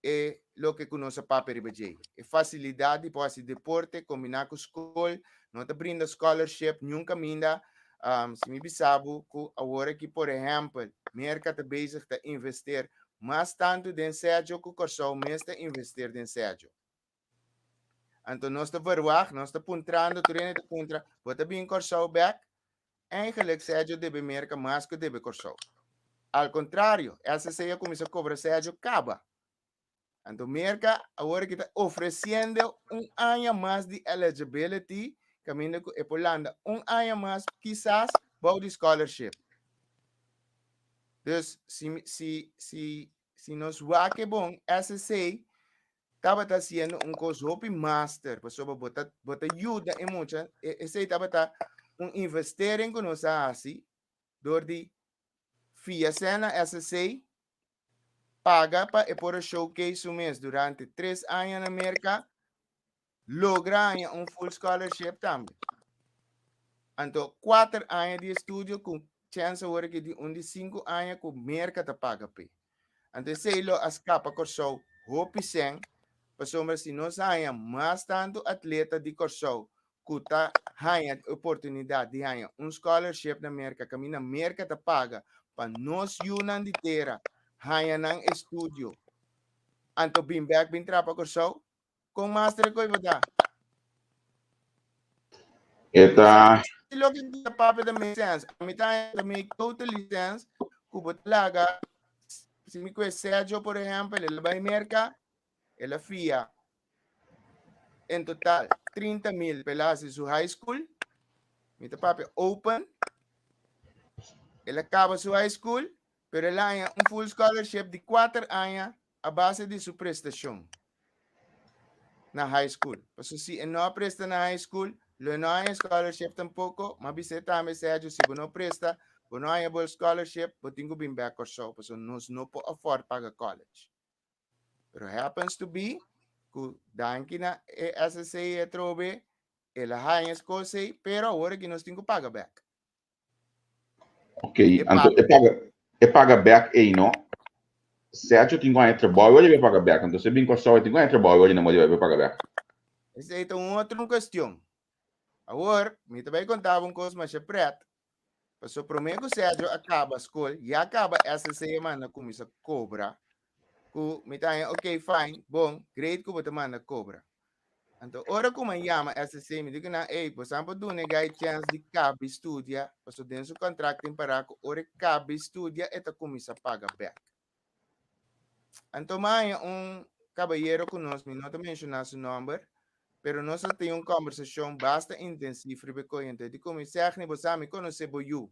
e loke ku nos a papia riba dje. E fasilidat di por hasi deporte kombiná ku skol, no ta brinda scholarship niun kaminda. Um, si mi bisa bo ku awor aki, por ehèmpel, Merka ta bezig ta investeer Mas tantu den Sergio ku Kòrsou mes ta investeer den Sergio. Anto nos ta verwagt, nos ta puntrando, tur hende ta puntra, bo ta bin Kòrsou bèk? Eigenlijk Sergio debe Merka mas ku debe Kòrsou. Al kontrario, SSC a kuminsá kobra Sergio kaba. Anto Merka awor aki ta ofresiendo un aña mas di eligibility, kaminda ku e por landa un aña mas kisas bou di scholarship. Dus si si si si nos wak e bon SSA tabata haciendo un kos hopi master pasobra bo ta bo ta yuda e mucha esei tabata un investering ku nos a hasi dor di fia sèn na SSA paga pa e por a showcase su mes durante tres aña na Merka logra haña un full scholarship tambe. Anto kuater aña di estudio ku chèns awor aki di un di sinku aña ku Merka ta paga p'e. Anto esei lo a skapa Kòrsou hopi sèn pasobra si nos haña mas tantu atleta di Kòrsou ku ta haña e oportunidat di haña un scholarship na Merka kaminda Merka ta paga pa nos yunan di tera haña nan estudio anto bin bèk bin traha pa Kòrsou. Kon master koy bo ta? E ta. Si loke ta papia ta make sense. A mi ta ta make totally sense ku bo ta laga si mi kue Sergio por ehempel el a bai Merka el a fia en total 30 mil pa el a hasi su high school. Mi ta papia open. El a kaba su high school pero el a haña un full scholarship di kuater aña a base di su prestashon na high school. Paso si e no a presta na high school, lo e no haña scholarship tampoko. Ma bis'é tambe, Sergio, si bo no presta, bo no haña bo scholarship, bo tin ku bin bèk Kòrsou, paso nos no por afford paga college. Pero happens to be ku danki na e SSA atrobe, el a haña es kos ei, pero awor aki nos tin ku paga bèk. Ok, anto e paga, e paga bek ei no. Sergio tin ku haña trabou ora e paga bek. Anto si e bin Kòrsou e tin ku haña trabou ora na moda e paga bek. Esei ta un otro kuestion. Awor, mi ta bai konta bo un kos masha pret. Paso promé ku Sergio a kaba skol, ya kaba SSC a manda kuminsá kobra. Ku mi ta haña, ok, fine, bon, great ku bo ta manda kobra. Anto ora ku mi a yama SSC, mi di ku nan, ey, bosan por duna e guy chèns di kabi studia, paso den su kontrakt tin pará ku ora e kabi studia e ta kuminsá paga bèk. Anto mi a haña un kabayero ku nos, mi no ta menshoná su nòmber, pero nos a tin un kòmbersashon basta intensivo riba e koe. Anto e di ku mi, Segni, bo sa mi konosé bo yu.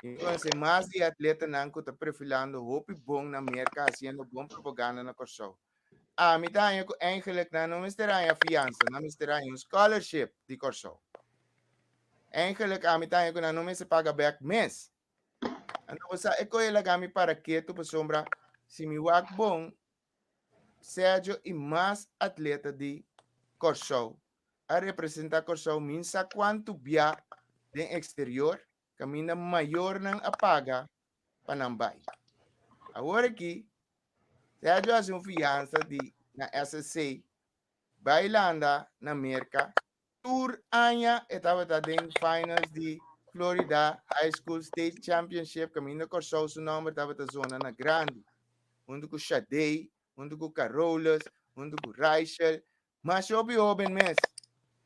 I mi konosé mas di e atletanan ku ta perfilando hopi bon na Merka hasiendo bon propaganda na Kòrsou. Ami ta haña ku eigenlijk nan no mester haña fiansa, nan mester haña un scholarship di Kòrsou. Eigenlijk ami ta haña ku nan no mester paga bèk mes. Anto bo sa e koe laga mi para ketu pasobra si mi wak bon Sergio i mas atleta di Kòrsou a representá Kòrsou min sa kuantu bia den eksterior kaminda mayornan a paga pa nan bai. Awor aki Sergio a hasi un fiansa di na SSC bai landa na Merka. Tur aña e tabata den finals di Florida High School State Championship kaminda Kòrsou su nòmber tabata zona na grandi. Huntu ku Shadey, huntu ku Carolus, huntu ku Raichel, masha hopi hóben mes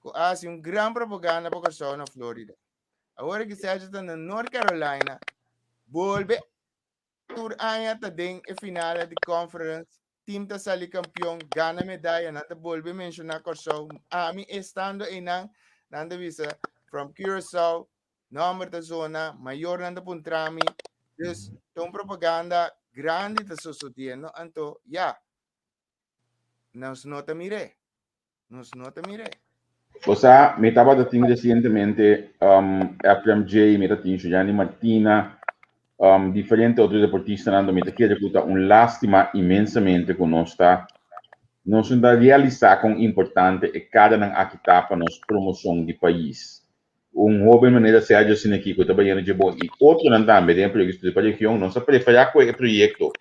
ku a hasi un gran propaganda pa Kòrsou na Florida. Awor ki Sergio ta na North Carolina, bolbe tur aña ta den e finale di conference, team ta sali campeon, gana medaya, nan ta bolbe menciona Kòrsou. Ami estando einan, nan ta bisa from Curaçao, nomber ta zona, mayornan ta puntra mi. Dus ta un propaganda grandi ta sosodiendo, anto ya, nos no ta mir'é. Nos no ta mir'é. Bo sa, mi tabata tin resientemente um, Ephraim J, mi ta tin Juliani Martina, um, diferente otro deportistanan, mi ta kere ku ta un lástima inmensamente ku nos ta nos no ta realisá kon importante e kadanan aki ta pa nos promoshon di pais. Un hóben manera Sergio Sinekí ku ta bayendo dje bon i otronan tambe den e proyekto Estudio pa Region, nos a preferá ku e proyekto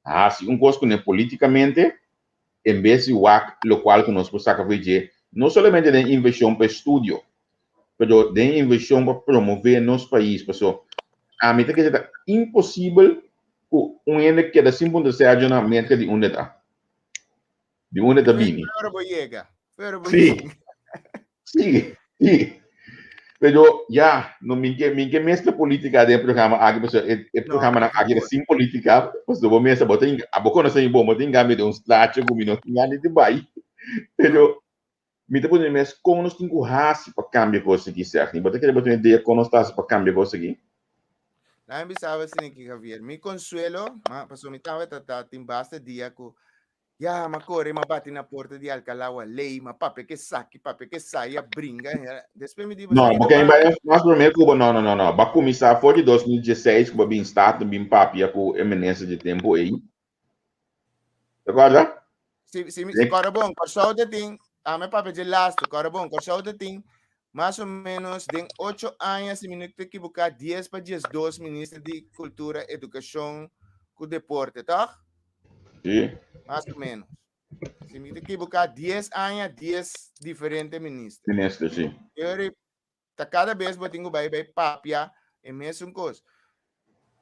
hasi un kos kuné polítikamente en bes di wak lokual ku nos por saka for dje, no solamente den invershon pa estudio, pero den invershon pa promové nos pais. Paso ami ta kere ta imposibel ku un hende keda sin puntra Sergio na Merka di unda e ta, di unda e ta bini. Pero bo yega, pero bo Sí, yega. sí, sí. Pero ya, no mi ke mi ke mezcla politica den e programa aki, pasobra e e No, programanan por aki ta favor. sin politica, pasobra bo mester bo ta hinka, abo conoce mi bon, bo ta hinka mi den un straatje cu mi no tin gana di bai. Pero mi ta pone mi mes con nos tin cu haci pa cambia cos aki, Sergio. Bo ta kere bo tin un idea con nos ta haci pa cambia cos aki? Laat mi bisa bo asina aki, Javier. Mi consuelo, ma pasobra mi tabata ta tin basta dia cu Ya, m'a kore, m'a bati na porta di Alcalá Waley, m'a papia ku esaki, papia ku esai, a bringa. Despues mi di, No, bo ken bai mas promé ku bo, no, no, no, no. Bo a kuminsá for di 2016 ku bo a bin Staten bin papia ku e minister di tempu ei. Te kòrda? Si, si, si, kòrda bon, Kòrsou ta tin, ami a papia dje lastu, kòrda bon, Kòrsou ta tin mas o ménos den ocho aña, si mi no ta ekiboká, dies pa diesdos minister di Kultura, Edukashon ku Deporte, tòg? Sí. Mas o menos. Si mi te equivoca, 10 años, 10 diferente minister. Minister, sí. Pero ta cada vez bo tingo bai bai papia e mesun cos.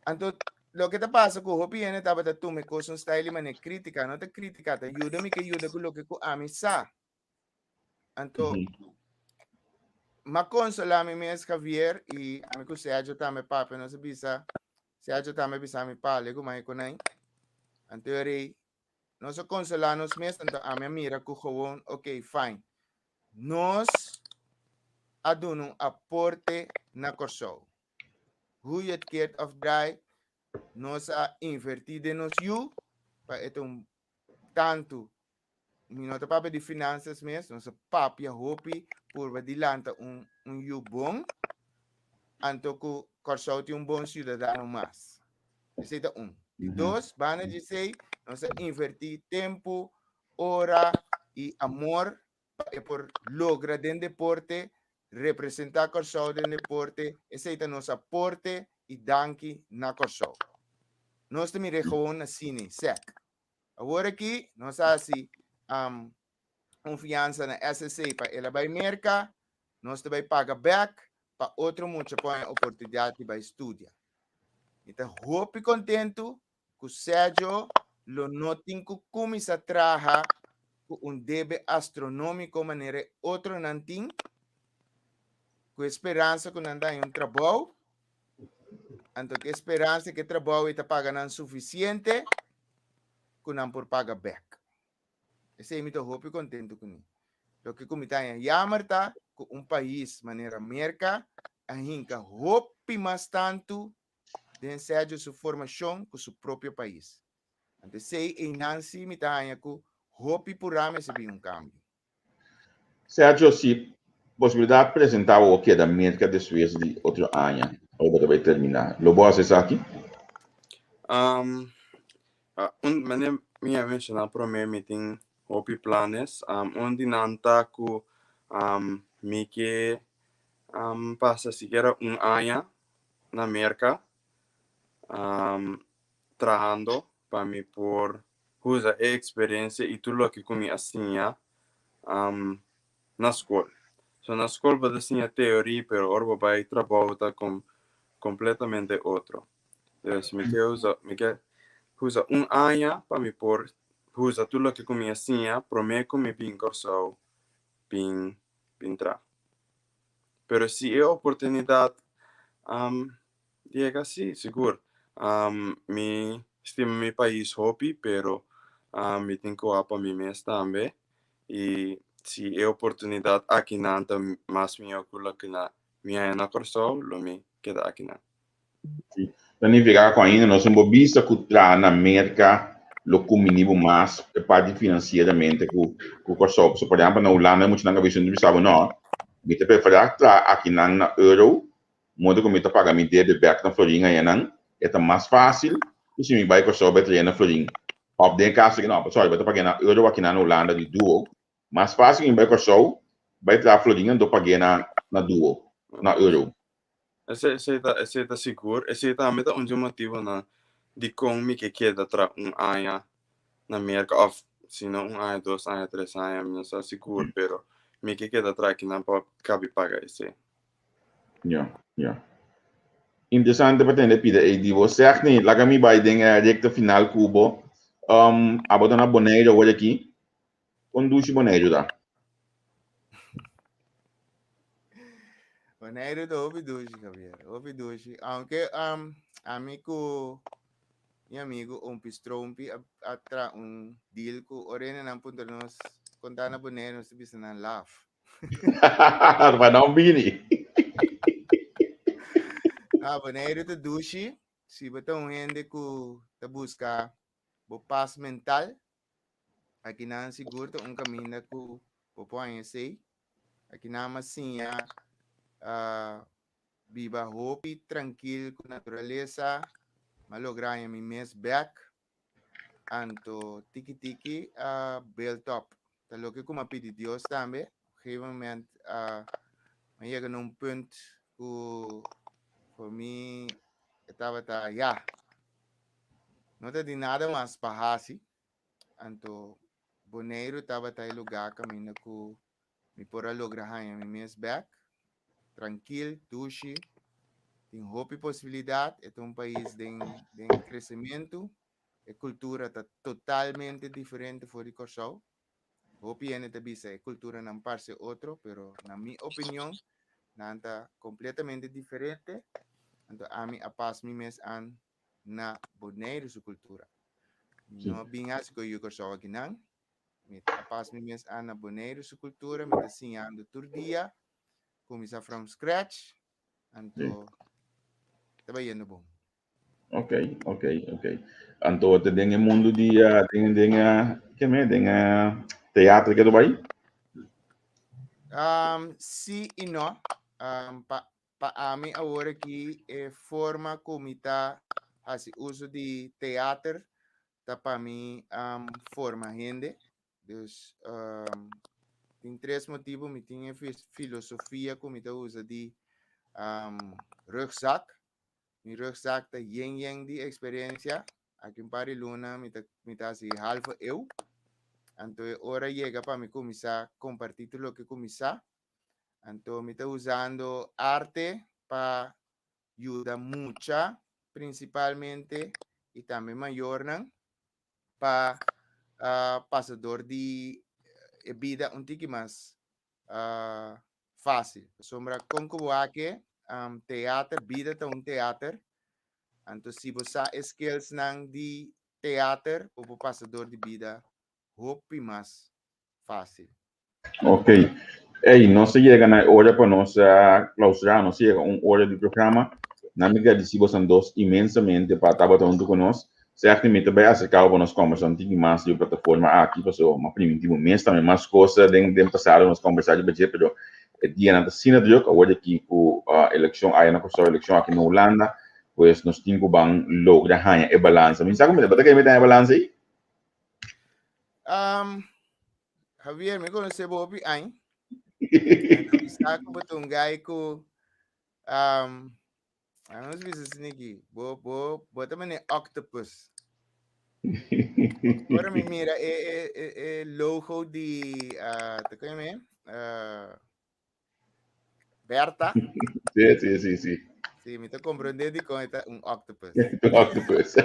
Anto, lo que ta pasa ku hopi hende tabata tuma e cos un style mane crítica, no ta crítica, ta yuda mi ke yuda ku loke ku ami sa. Anto, m'a consola mi mes, Javier, y ami ku Sergio tambe papia, nos a bisa, Sergio tambe bisa mi pale ku mai konai. Anto e rei, nos a consola nos mes, anto ami a mira ku gewoon, ok, fine. Nos a duna un aporte na Kòrsou. Hoe je het keert of draait, nos a invertí den nos yu, pa e ta un tantu mi no ta papia di finanzas mes, nos a papia hopi purba di lanta un, un yu bon, anto ku Kòrsou tin un bon siudadano mas. Esei ta un. Di dos, banda di esei, nos a invertí tempu, ora i amor pa e por logra den deporte, representá Kòrsou den deporte. Esei ta nos aporte i danki na Kòrsou. Nos ta mir'é gewoon asina, sèk. Awor aki nos a hasi um, un fiansa na SSC pa el a bai Merka, nos ta bai paga bek. pa otro mucha por haña oportunidat di bai studia. Mi ta hopi kontentu ku Sergio lo no tin ku kuminsá traha ku un debe astronómiko manera e otronan tin, ku e speransa ku nan ta haña un trabou, anto ku e speransa ku e trabou ei ta paga nan sufisiente ku nan por paga bèk. Esei mi ta hopi kontentu kuné. Loke ku mi ta haña yamer ta ku un pais manera Merka a hinka hopi mas tantu den Sergio su formashon ku su propio pais. Anto esei einan si mi ta haña ku hopi purá mester bin un kambio. Sergio, si posibilidat presentá bo keda Merka despues di otro aña ora bo ta bai terminá, lo bo hasi esaki? Um, un, manera mi a menshoná promé, mi tin hopi planes. Um, un di nan ta ku um, mi ke um, pasa sikiera un aña na Merka um, trahando pa mi por usa e eksperensia i tur loke ku mi a siña um, na skol. So na skol bo ta siña teoria, pero ora bo bai trabou ta com, kompletamente otro. Dus mi ke usa, mi ke usa un aña pa mi por usa tur loke ku mi a siña promé ku mi bin Kòrsou bin bin traha. Pero si e oportunidat um, yega, sí, sigur. Mi stima mi pais hopi, pero mi tin ku wak pa mi mes tambe. I si e oportunidat akinan ta mas mihó ku loke na mi haña na Kòrsou, lo mi keda akinan. Sí. Ta nifiká ku ainda nos no por bisa ku traha na Merka lo kumbiní bo mas e parti finansieramente ku ku Kòrsou. Pasobra por ehèmpel na Hulanda muchanan a bisa mi bisa bo no, mi ta preferá traha akinan na euro modo ku mi ta paga mi debe bèk na florin ayanan, e ta mas fásil ku si mi bai Kòrsou bai traha na florin. Òf den e kaso aki no, sorry, bo ta pag'é na euro akinan na Hulanda di duo, mas fásil ku mi bai Kòrsou bai traha florin anto pag'é na na duo, na euro. Esei, esei ta, esei ta sigur. Esei tambe ta un dje motibonan dikon mi ke keda tra un aña na Merka òf si no un aña, dos aña, tres aña, mi no sa sigur, pero mi ke keda tra akinan pa kabi paga esei. Ja, ja. Interesante pa tende pida ei di bo. Segni, laga mi bai den e recta final ku bo. Um, abo ta na Bonaire awor aki. Kon dushi Boneiru ta? Boneiru ta hopi dushi, Javier. Hopi dushi. Aunke um, ami ku mi amigo Ompi Strompi a, a tra un deal ku orene nan puntra nos konta na Boneiru nos ta bisa nan laf. Pa nan bini. Ah, Boneiru ta dushi. Si bo ta un hende ku ta buska bo pas mental, Akinan sigur ta un kaminda ku bo por haña esei. Akinan m'a siña biba hopi trankil ku naturalesa. M'a logra haña mi mes bèk. Anto tiki tiki a build up. Ta loke ku m'a pidi Dios tambe. Op gegeven moment m'a yega na un punt ku for mi e tabata ya. No ta tin nada mas pa hasi. Anto Boneiru tabata e lugá kaminda ku mi por a logra haña mi mes bèk. Trankil, dushi, tin hopi posibilidat. E ta un pais den den kresementu. E kultura ta totalmente diferente for di Kòrsou. Hopi hende ta bisa e kulturanan parse otro, pero na mi opinion nan ta kompletamente diferente. Anto ami a pas mi mes an na Boneiru su kultura. Mi no a bin hasi ku yu Kòrsou akinan. Mi a pas mi mes an na Boneiru su kultura. Mi ta siñando tur dia. Kuminsá from scratch. Anto ta bayendo bon. Ok, ok, ok. Anto te den e mundu di den den ke me den teatro ke bai? Sí i no. Pa Pa ami awor aki e forma ku mi ta hasi uso di teater ta pa mi forma hende. Dus tin tres motibu. Mi tin e filosofia ku mi ta usa di rugzak. Mi rugzak ta yen yen di eksperensia. Aki un par di luna mi ta mi ta hasi halve eeuw. Anto e ora yega pa mi kuminsá kompartí tur loke ku mi sa. Anto mi ta usando arte pa yuda mucha principalmente y tambe mayornan pa pasa door di e bida un tiki mas fácil. Pasobra kon ku bo wak teater, bida ta un teater. Anto si bo sa e skillsnan di teater, bo por pasa door di bida hopi mas fácil. Ok. Ey, nos a yega na e ora pa nos clausura, nos a yega un ora di programa. Na mi gradisi bosan dos inmensamente pa tabata hunto cu nos. Sergio, mi ta bay acerca bo pa nos conversa un tiki mas di e plataforma aki, pasobra mi a priminti bo mes tambe mas cosa den den pasado nos conversa riba dje, pero e dianan ta asina druk, awor di aki cu eleccion aya na Corsou, eleccion aki na Hulanda, pues nos tin cu ban logra haña e balansa. Mi sa cu mi ta kere mi ta haña e balansa ey? Javier, mi conoce bo hopi añ. Mi sa cu bo ta un guy cu, ano se bisa asina aki? Bo, bo, bo ta mane octopus. Ora mi mira e, e, e, e logo di, te con me? Berta. Sí, sí, sí, sí. Sí, mi ta comprende di con ta un octopus. Un octopus.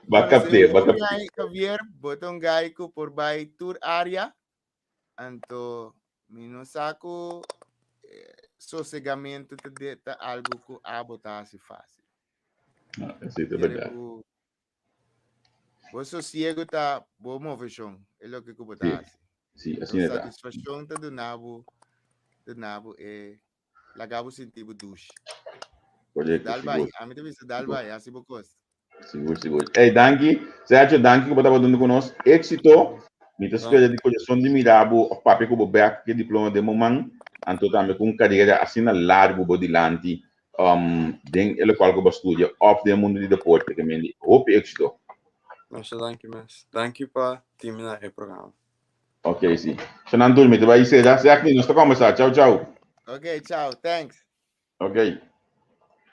Ba capte, ba capte. Javier, bo ta un guy cu por bay tur area. Anto, mi no sa cu sosegamento ta de, ta algo cu abo ta haci fácil. Ah, sí, ta verdad. Bo sosiego ta bo moveshon, e loke ku bo ta hasi. Sí, asina ta. Satisfakshon ta duna bo, duna bo e, laga bo sinti bo dushi. Korekto, Dal bai, sigur. ami ta bisa dal bai, hasi bo kos. Sigur, sigur. Ey, danki. Sergio, danki ku bo tabata huntu ku nos. Éksito. Mi ta spera di kurason di mira bo òf papia ku bo bèk ku e diploma den bo man, anto tambe ku un karera asina largu bo dilanti den e lokual ku bo a studia òf den e mundu di deporte. Ke mende hopi éksito. Masha danki mes. Danki pa termina e programa. Ok, si. Shanan tur, mi ta bai sera. Sèkni, nos ta kòmbersá. Chau, chau. Ok, chau. Thanks. Ok.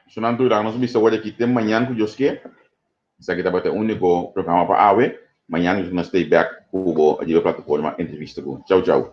Shanan tur, nos bisa wòrdu aki te mañan ku Dios ke. Esaki tabata e úniko programa pa awe. Mañan nos ta stay bèk ku bo riba e plataforma Entrevista Ku. Chau, chau.